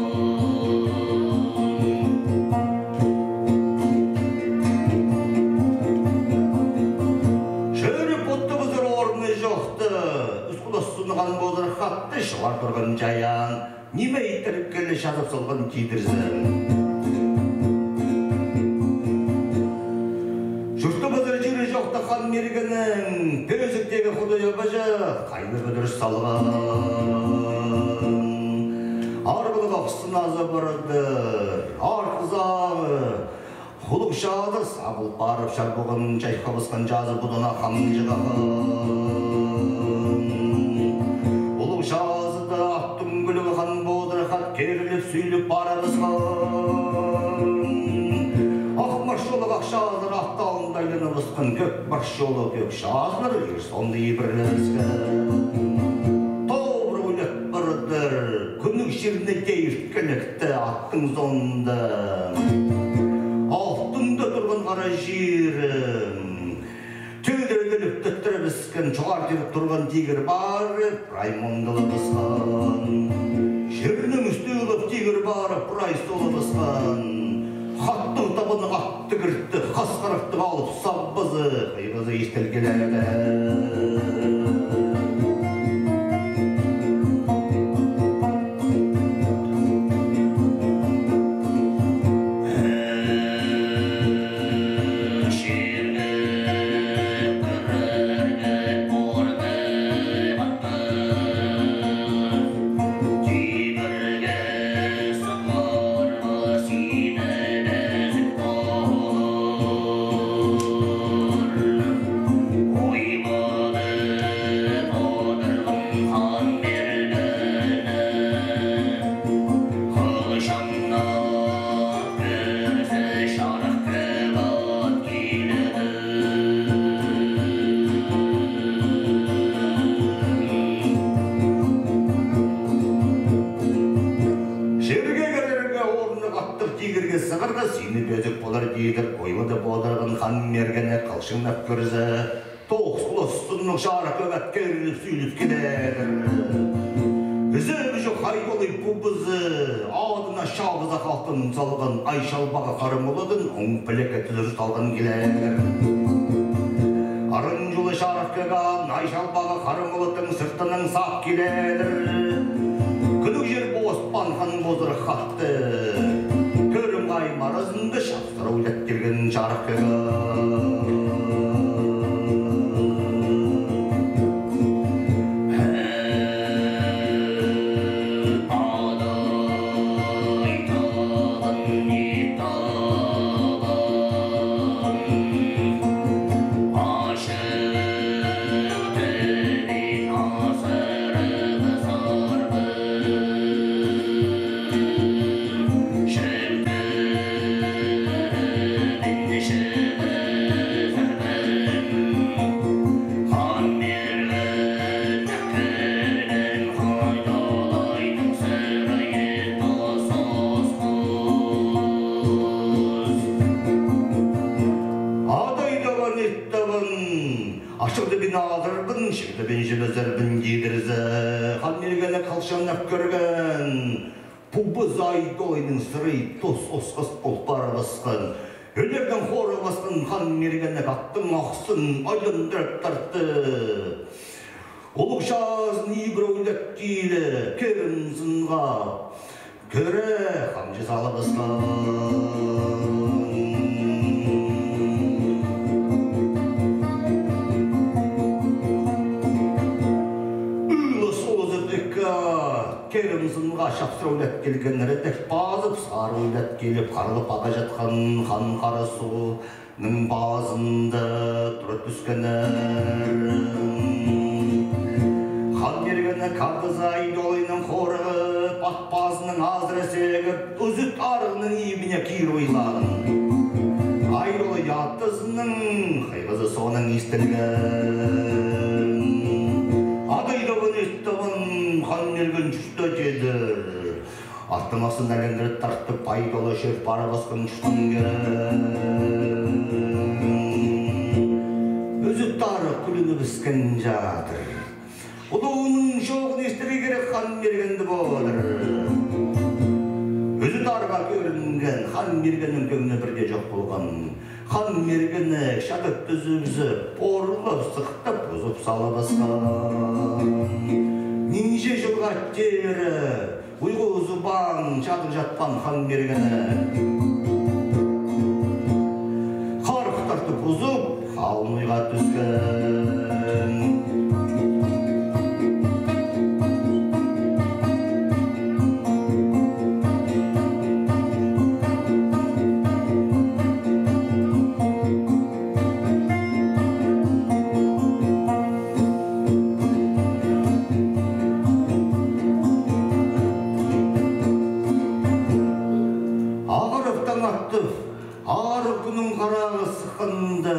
Чӧріп оттабызар орны чохта, Ӱс Хулас сынны Хан Позырах атты чоғар турған чайаан ниме идерге ле чазап салған тидірзем. Чуртабызар чирі чохта Хан Миргеннің пӧзіктегі Худай абачы хайлап пӱдір салған. Арғалығ ахсын азы парадыр, арғызағы. Хулуғ чазы сабыл парып, чарбығын чайхабысхан чазы пудына хамҷығған. Улуғ чазыда аттың кӱлігі Хан Позырах ат киріліп, сӱліп парыбысхан. Ах марчулығ ах чазылар ат алнында айланыбысхан, кӧк марчулығ кӧк чазылар ир соонда ибірілібіскен. Тобыра ойлап парадыр, кӱнніг чиріне тее ирткелек те аттың соонда. Алтында турған Хара чирім тӧдіріліп тӧттірібіскен, чоғар тиріп турған тигір парып, прай моңдалыбысхан. Чирнің ӱстӱ ылып тигір парып, прай солыбысхан. Хаттығ табынығ аттығ кіртіг, хас-харахтығ алып сабызы, хыйғазы истілгіледі. Чирге кірерге орны хаттығ тигірге, сығарға сині пӧзік полар, тидір ойлады Позырах хан Миргенек. Халчыңнап кірзе, тоғыс хулас сыннығ чарых кӧк ат киріліп сӱліп киледір. Ізі-пӱзі хайбалай пубызы, адына чабызах алтын салған, ай чалбағы хара молатын оң пілекке тӱзір салған киледір. Арынҷулы чарых кӧк ат ай чалбағы хара молаттың сыртынаң сап киледір. Кӱлӱк чир пу Оспан хан Позырах хатты кӧрім-хайым аразында чапсыра уйлат килген чарых кӧк ат. Чӧрдібін азырбын, чӧрдібін чібізербін тидірзе, Хан Миргенек халчаннап кӧрген. Пу пызы Ай Долайның сырай тос осхас пол парыбысхан. Ӧлердең хорығыбысхан Хан Миргенек аттың ахсын айландырып тартты. Улуғ чазын ибіре ойлап киле, Керім сынға кӧре, хамҷы салыбысхан. Ылыс озып ікі Керім сынға чапсыр ойлап килген редек пазып, сар ойлап киліп, харылып ағаа чатхан Хан Хара су ның пазында тура тӱскеннер. Хан Миргенек хадызы Ай Долайның хорығып, ат пазынаң азыра сегіп, Ӱзӱт Арығның ибіне кир ойлаан. Ай Долай атызының хыйғазы соонаң истілген. Адай табан, ит табан, Хан Мирген чуртаа тидір. Аттың ахсын айландырып тартып, Ай Долай чӧр парыбысхан чуртаң кире. Ӱзӱт Арығ кӱлінібіскен чадыр. Улуғының чооғын истерге кирек Хан Миргенде полар. Ӱзӱт Арығ кӧрінген, Хан Миргеннің кӧңні пірдее чох полған. Хан Миргенек чадып тӱзібізіп, орлап, сыхтап, узып салыбысхан. Нинҷе чылға теере уйғу узубаан чадып чатхан Хан Миргенек харых тартып узып, халын уйға тӱскен. Ағырып таң аттып, арығ кӱннің харағы сыхханда,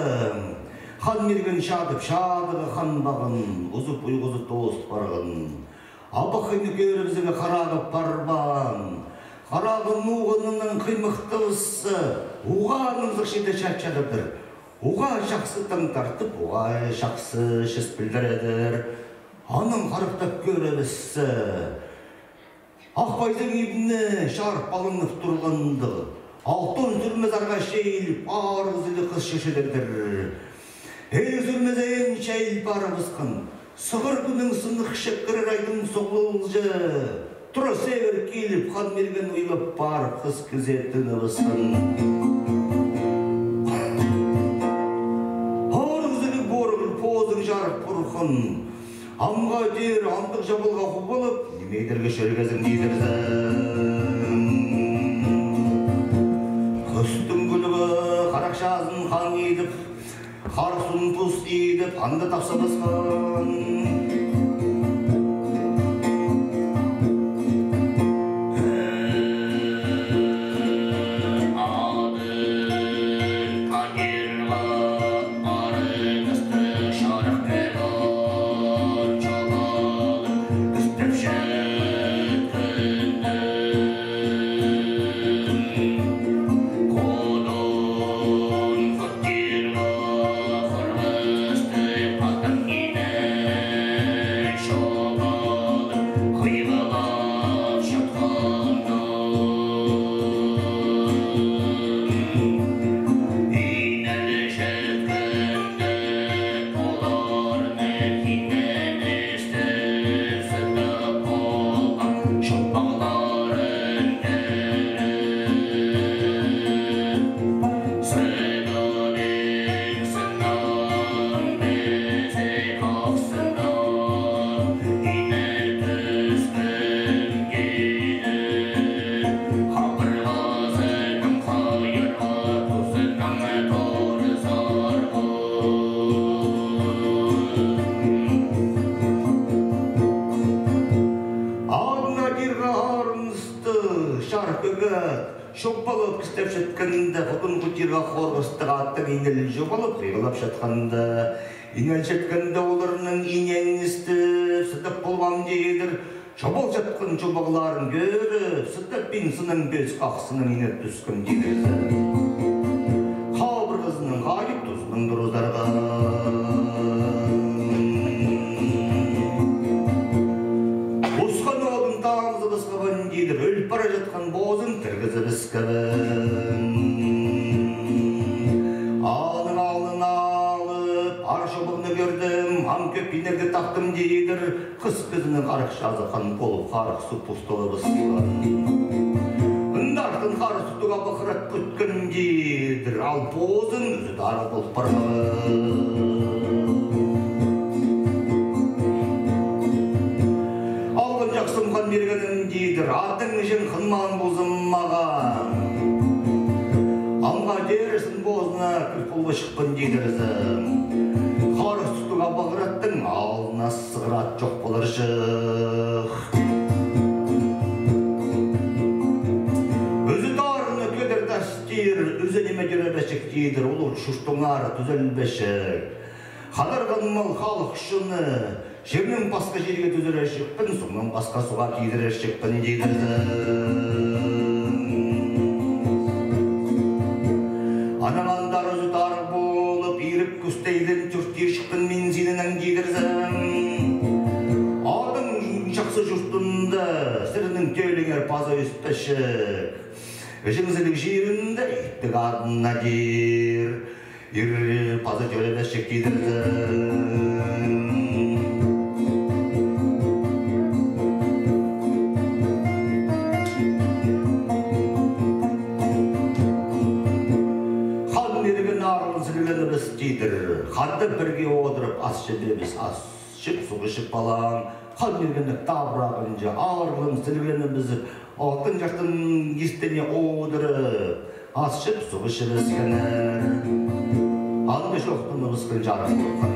Хан Мирген чадып, чадығ ханбағын узып, уйғузы тоозыл парған. Абахайны кӧрібізерге харағы парбаан. Харағы нуғанының хыймыхтығызы уғаа нымзығ чиде чатчадыр. Уғаа чахсы таң тартып, уғаа чахсы чіс пілдіредір. Анаң харахтап кӧрібіссе, Ах Пайзаң ибіне чарып алынып турғандығ, алтон сӱрмес арға чейіл, арығ ізігліг хыс чӧчедір. Ел сӱрмезі ен чайыл парыбысхан. Сығыр кӱннің сынығ чеккірер айдың соғылҷа тура сегір киліп, Хан Мирген ойлап парып, хыс кізее тыныбысхан. Арығ ізігліг порығ позың чарып пурхан. Амға тир андығ чабылға хубалып, ниме идерге чӧргезің тидірзе. Хыстың кӱлігі харах чазын хан идіп, хар суун пус идіп, анда тапсабысхан. Адына кирге арынысты чарых кӧгет. Чобалып кістеп чатканда, худын хутирға хорғыстығ аттың инел чобалып, хыйғылап чатканда, инел чатканда оларның инең істеп, сыдап полбаам тидір. Чобал чатхан чобағларын кӧріп, сыдап пин сыннаң пӧзік ахсынаң ине тӱскен тидірзе. Хабырғазынаң хайып, тузынаң турызарға. Тахтым, тидір, хыс кізінің харах чазы хан полып, харах суп усталыбысхан. Ындар тың харах сутуға пахырат пӱткен, тидір, ал позын ӱзі тарығ полып парған. Алған чахсым Хан Миргенім, тидір, атың іҷең хынмаан ползын мағаа. Амға терізін позына кір полбачыхпын, тидірзі. Харах сутуға пахыраттың алнына сығырат чох поларҷых. Ӱзі тарыны кӧдір тастир, ӱзі ниме тӧребечек, тидір, улуғ чуртыңар тӱзелбечек. Хадарған мал халых чыны, чирнең пасха чирге тӱзірерҷікпін, суғнаң пасха суға кидірерҷікпін, тидірзі. Анаң андар ӱзі тарығ полып, ирік кӱстейлен тӱртирҷікпін мин синінең, тидірзі. Адың чахсы чуртында сірернің тӧліңер паза ӧспечек. Іҷеңзіліг чирінде иттіг адына тир. Ир паза тӧребесчек, тидірзі. Хан Мирген арығын сілгенібіс, тидір. Хада пірге одырып, ас чібебіс, ас чіп, суғ ічіп алаң. Хан Миргеннің табырағынҷа арығын сілгенібіс, алтын чартын кистіне одырып, ас чіп, суғ ічібіскеннер. Анда чоохтаныбысхан чарығ полған.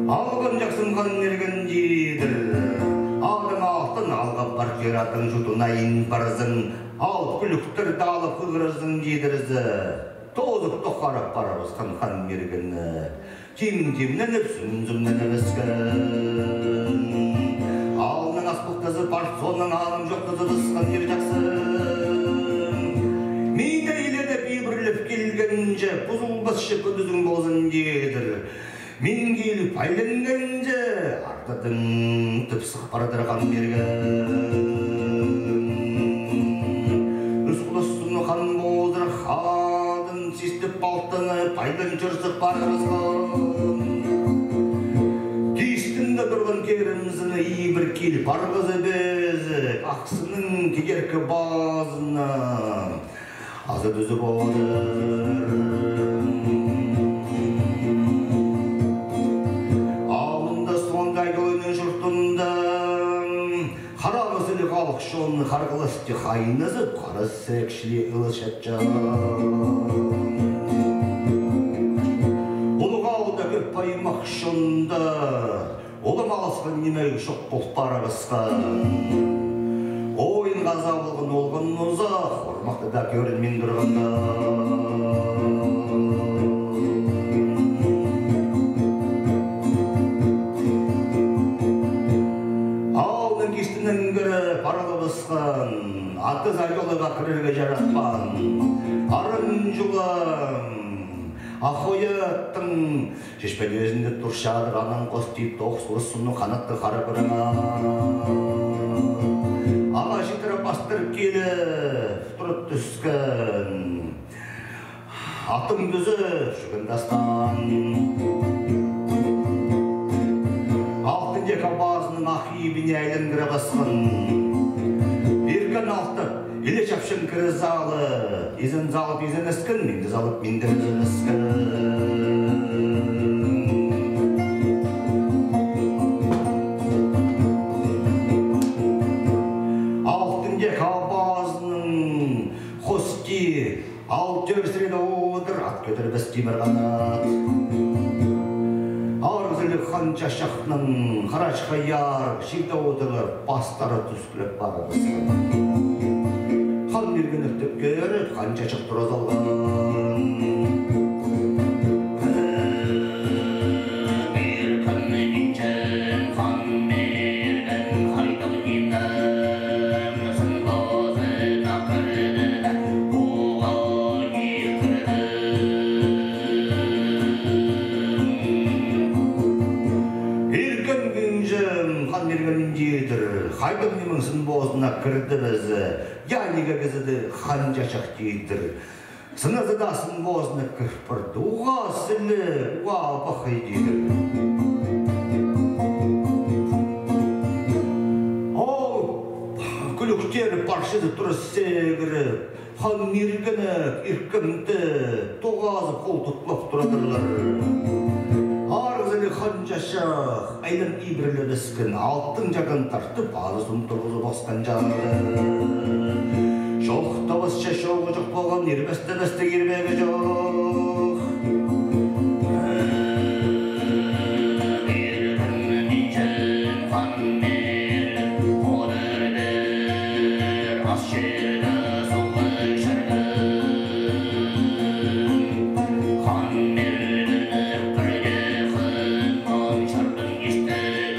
Алған чахсым Хан Мирген, тидір. Адың алтын алғап пар кир, атың чутына ин парзың. Алып кӱлӱктерді алып хығырарзың, тидірзі. Тоозып тоххарап парыбысхан Хан Миргенні. Тим-тимненіп, сӱнзімненібіскен. Алның аспылтызы пар, соонаң аның чоохтазыбысхан ир чахсы. Мине иледіп, ибірлеп килгенҷе, пузылбасча кӱндізің ползын, тидір. Мин киліп айланғанҷа, артыдың тіп сых парадыр Хан Мирген. Ӱс худас сыны хан позырах хадын систіп, палтанып, айланчырзып парыбысхан. Кистінде турған кирімзіні ибір киліп парғызыбызып, ахсының кидеркі пазына азы тӱзіп одыр. Алында, соонда Айдолайның чуртында харамызы халых чон харғыласты хайнызып, хара сээк чіли ылыс чатча. Улуғ аалда кӧп аймах чонда олам алысхан ниме чох пол парыбысхан. Ойынға аза полған олған узах, ормахты даа кӧрінмин турғанда. Аалның кистінең кіріп аралабысхан, атыс Айдолайға кірерге чаратпаан. Аран чулам, ах ой аттың чечпе тӧзінде турчадыр, анаң хости тоғыс худас сыны ханаттығ хара кӱрең ат. Ағаа читіре пастыр киліп турып тӱскен. Аттың тӱзі чӱгӱн тастаан. Алтын текке пазының ах ибіне айлан кіре пасхан. Иркен алтап, иле чапчаң кіре салып, изен салып изенескен, минді салып миндірескен. Алтын Тек абазының хости ал тӧрсіреде одыр, ат кӧдірбес Тимір Ханат. Арғызылығ Хан Чачахнаң Харачхы Ярығ чирде одырлар, пастары тӱс кӱлеп парыбысхан. Хан Мирген ӧктеп кӧріп, Хан Чачах тура салған. Иркін Инҷем Хан Мирген хайдағ ниме, сын позына кірді, оға кірді. Иркін Инҷем Хан Мирген тидір, хайдағ нимең сын позына кірдібізе, я ниме кізіде, Хан Чачах, тидір. Сынызы даа сын позына кір парды. Уғаа сіліг, уғаа абахай, тидір. Ол кӱлӱктері парчазы тура сегіріп, Хан Миргенек иркемді тоғазып, хол тутлап турадырлар. Арғызылығ Хан Чачах айлан ибірілібіскен, алтын чардаң тартып, азы-сум турғызыбысхан чардаң. Чоохтабасча чоғы чох полған, ирбестебестіг ирбегі чох. Иркін Инҷем Хан Мирген одырдыр ас чирде, суғ чирде. Хан Миргенек пірдее хынған чардаң истіг.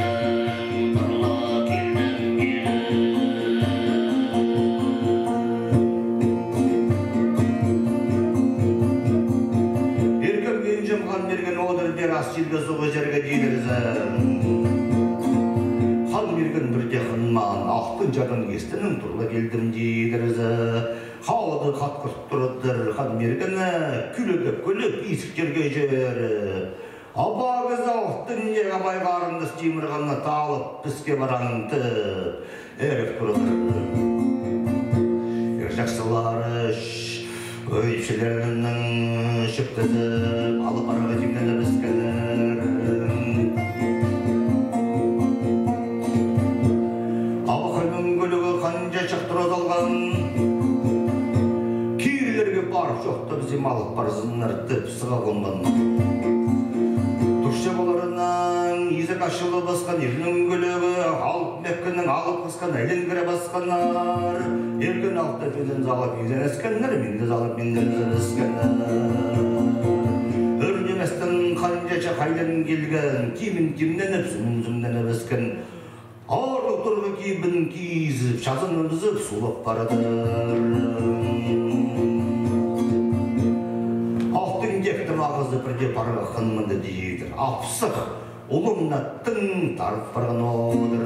Иркін Инҷем Хан Мирген одырдыр ас чирде, суғ чирде, тидірзе. Хан Мирген пірдее хынмаан, алтын чардаң истінең, тура килдім, тидірзе. Халды хатхыр турадыр Хан Миргенек, кӱліг кӱліп, изіктерге чӧріп. Абаа кізі Алтын Тек, абай харындас Тимір Ханат алып, піске параң тіп, ӧріп турадыр. Ир чахсылары ӧй ипчілерінең чӧптезіп, алып парарға тимненібіскеннер. Абахай мӱңгілігі Хан Чачах тура салған. Кирілерге парып, чоохтабызим, алып парзыннар тіп, сыға хонған. Турча поларынаң изек ачылыбысхан, ир мӱңгілігі алып мӧккеннең алып хысхан, айлан кіре пасханнар. Иркін алтап, изен салып изенескеннер, минді салып миндірібіскеннер. Ӱр ниместең Хан Чачах айлан килген, кибін тимненіп, сумын сумнаныбысхан. Орлығ турғы кибін кизіп, чазыныбызып, сулап парадыр. Алтын Тектің ағазы пірдее парға хынмады, тидір. Апсах улуғ наттың тарып парған одыр.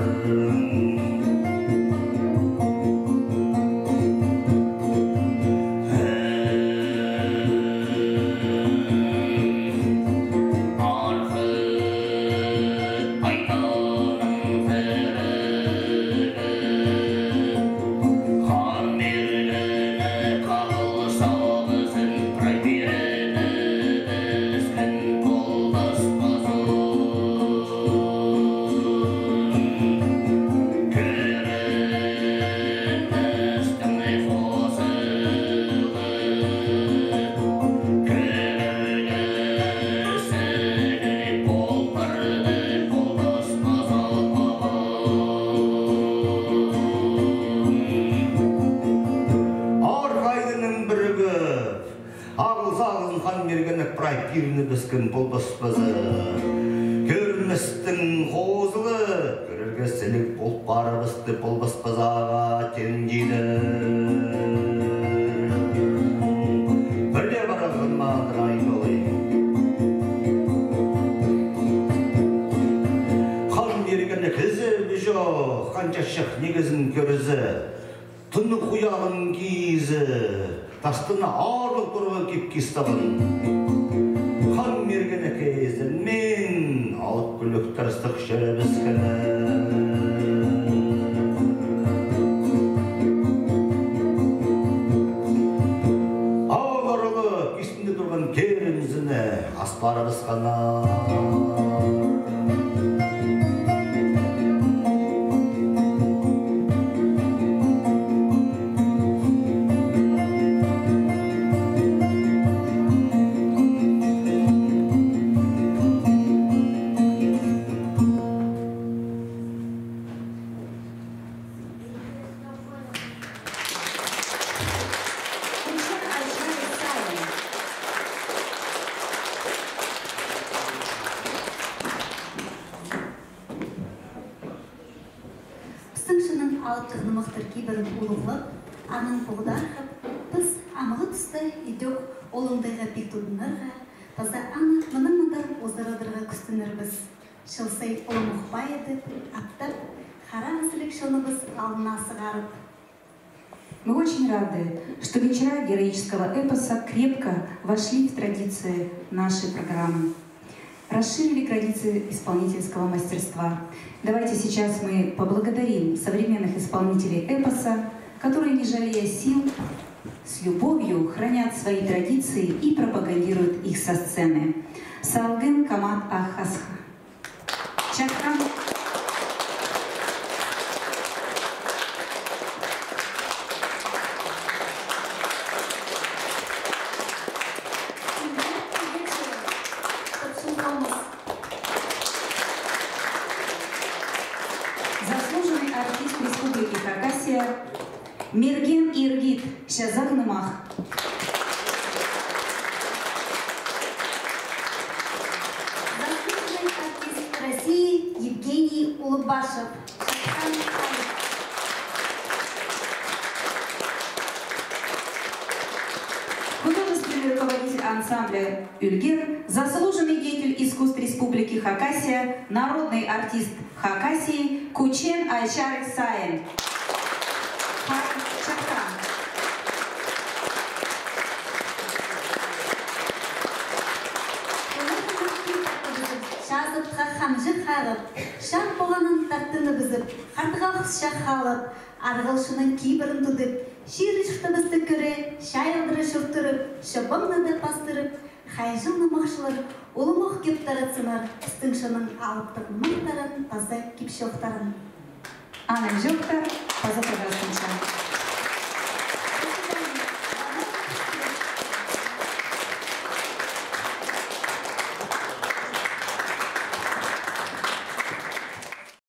Арғайдының пірігі ағыл сағызын Хан Миргенек прай пирінібіскен полбаспазы. Кӧрместің хозылы, кӧрерге сіліг пол парыбысты полбаспазы, аға, тен, тидір. Пірдее парған мандыр, ай, олай. Хан Миргенек кізі бе чох, Хан Чачах ниме кізін кӧрзе, тыннығ хуяғын кизі, тастына арлығ турғы кип кис табын. Хан Миргенекке изенмин, алып кӱлӱктер сых чӧрібіскеннер. Парыбысханнар. Пістің чонның алыптығ нымахтар кибірін улуғлап, аның поғдархап, піс амғы туста идӧк ол оңдайға пик тудынарға, паза аны мынаң мындар узарадарға кӱстенербіс. Чыл сай улуғ пайы тіп, аптап, хараа сіліг чоныбыс алнына сығарып. Мы очень рады, что вечера героического эпоса крепко вошли в традиции нашей программы, расширили границы исполнительского мастерства. Давайте сейчас мы поблагодарим современных исполнителей эпоса, которые, не жалея сил, с любовью хранят свои традиции и пропагандируют их со сцены. Салғын Камат Ахасха. Чатхан. Заслуженный артист Республики Хакасия Мерген Иргит, «Чазағ нымах». Заслуженный артист России Евгений Улугбашев, «Чатхан ай». Художественный руководитель ансамбля «Ӱлгер», заслуженный деятель искусств Республики Хакасия, народный артист Хакасии Кучен Айчарик Сайын. Хай, чатхан. Чазытха хамҷы хағып, чаң поғанын тартыныбызып, хартыға хусча халып, арғалчының кибірін тудып, чир-чуртабысты кӧре, чайылдыра чуртырып, чобаңны даа пастырып, хайҷы нымахчылар улуғ кӧп таратсыннар пістің чонның алыптығ нымахтарын паза кип-чоохтарын. Аның чоохтар паза таратсынча.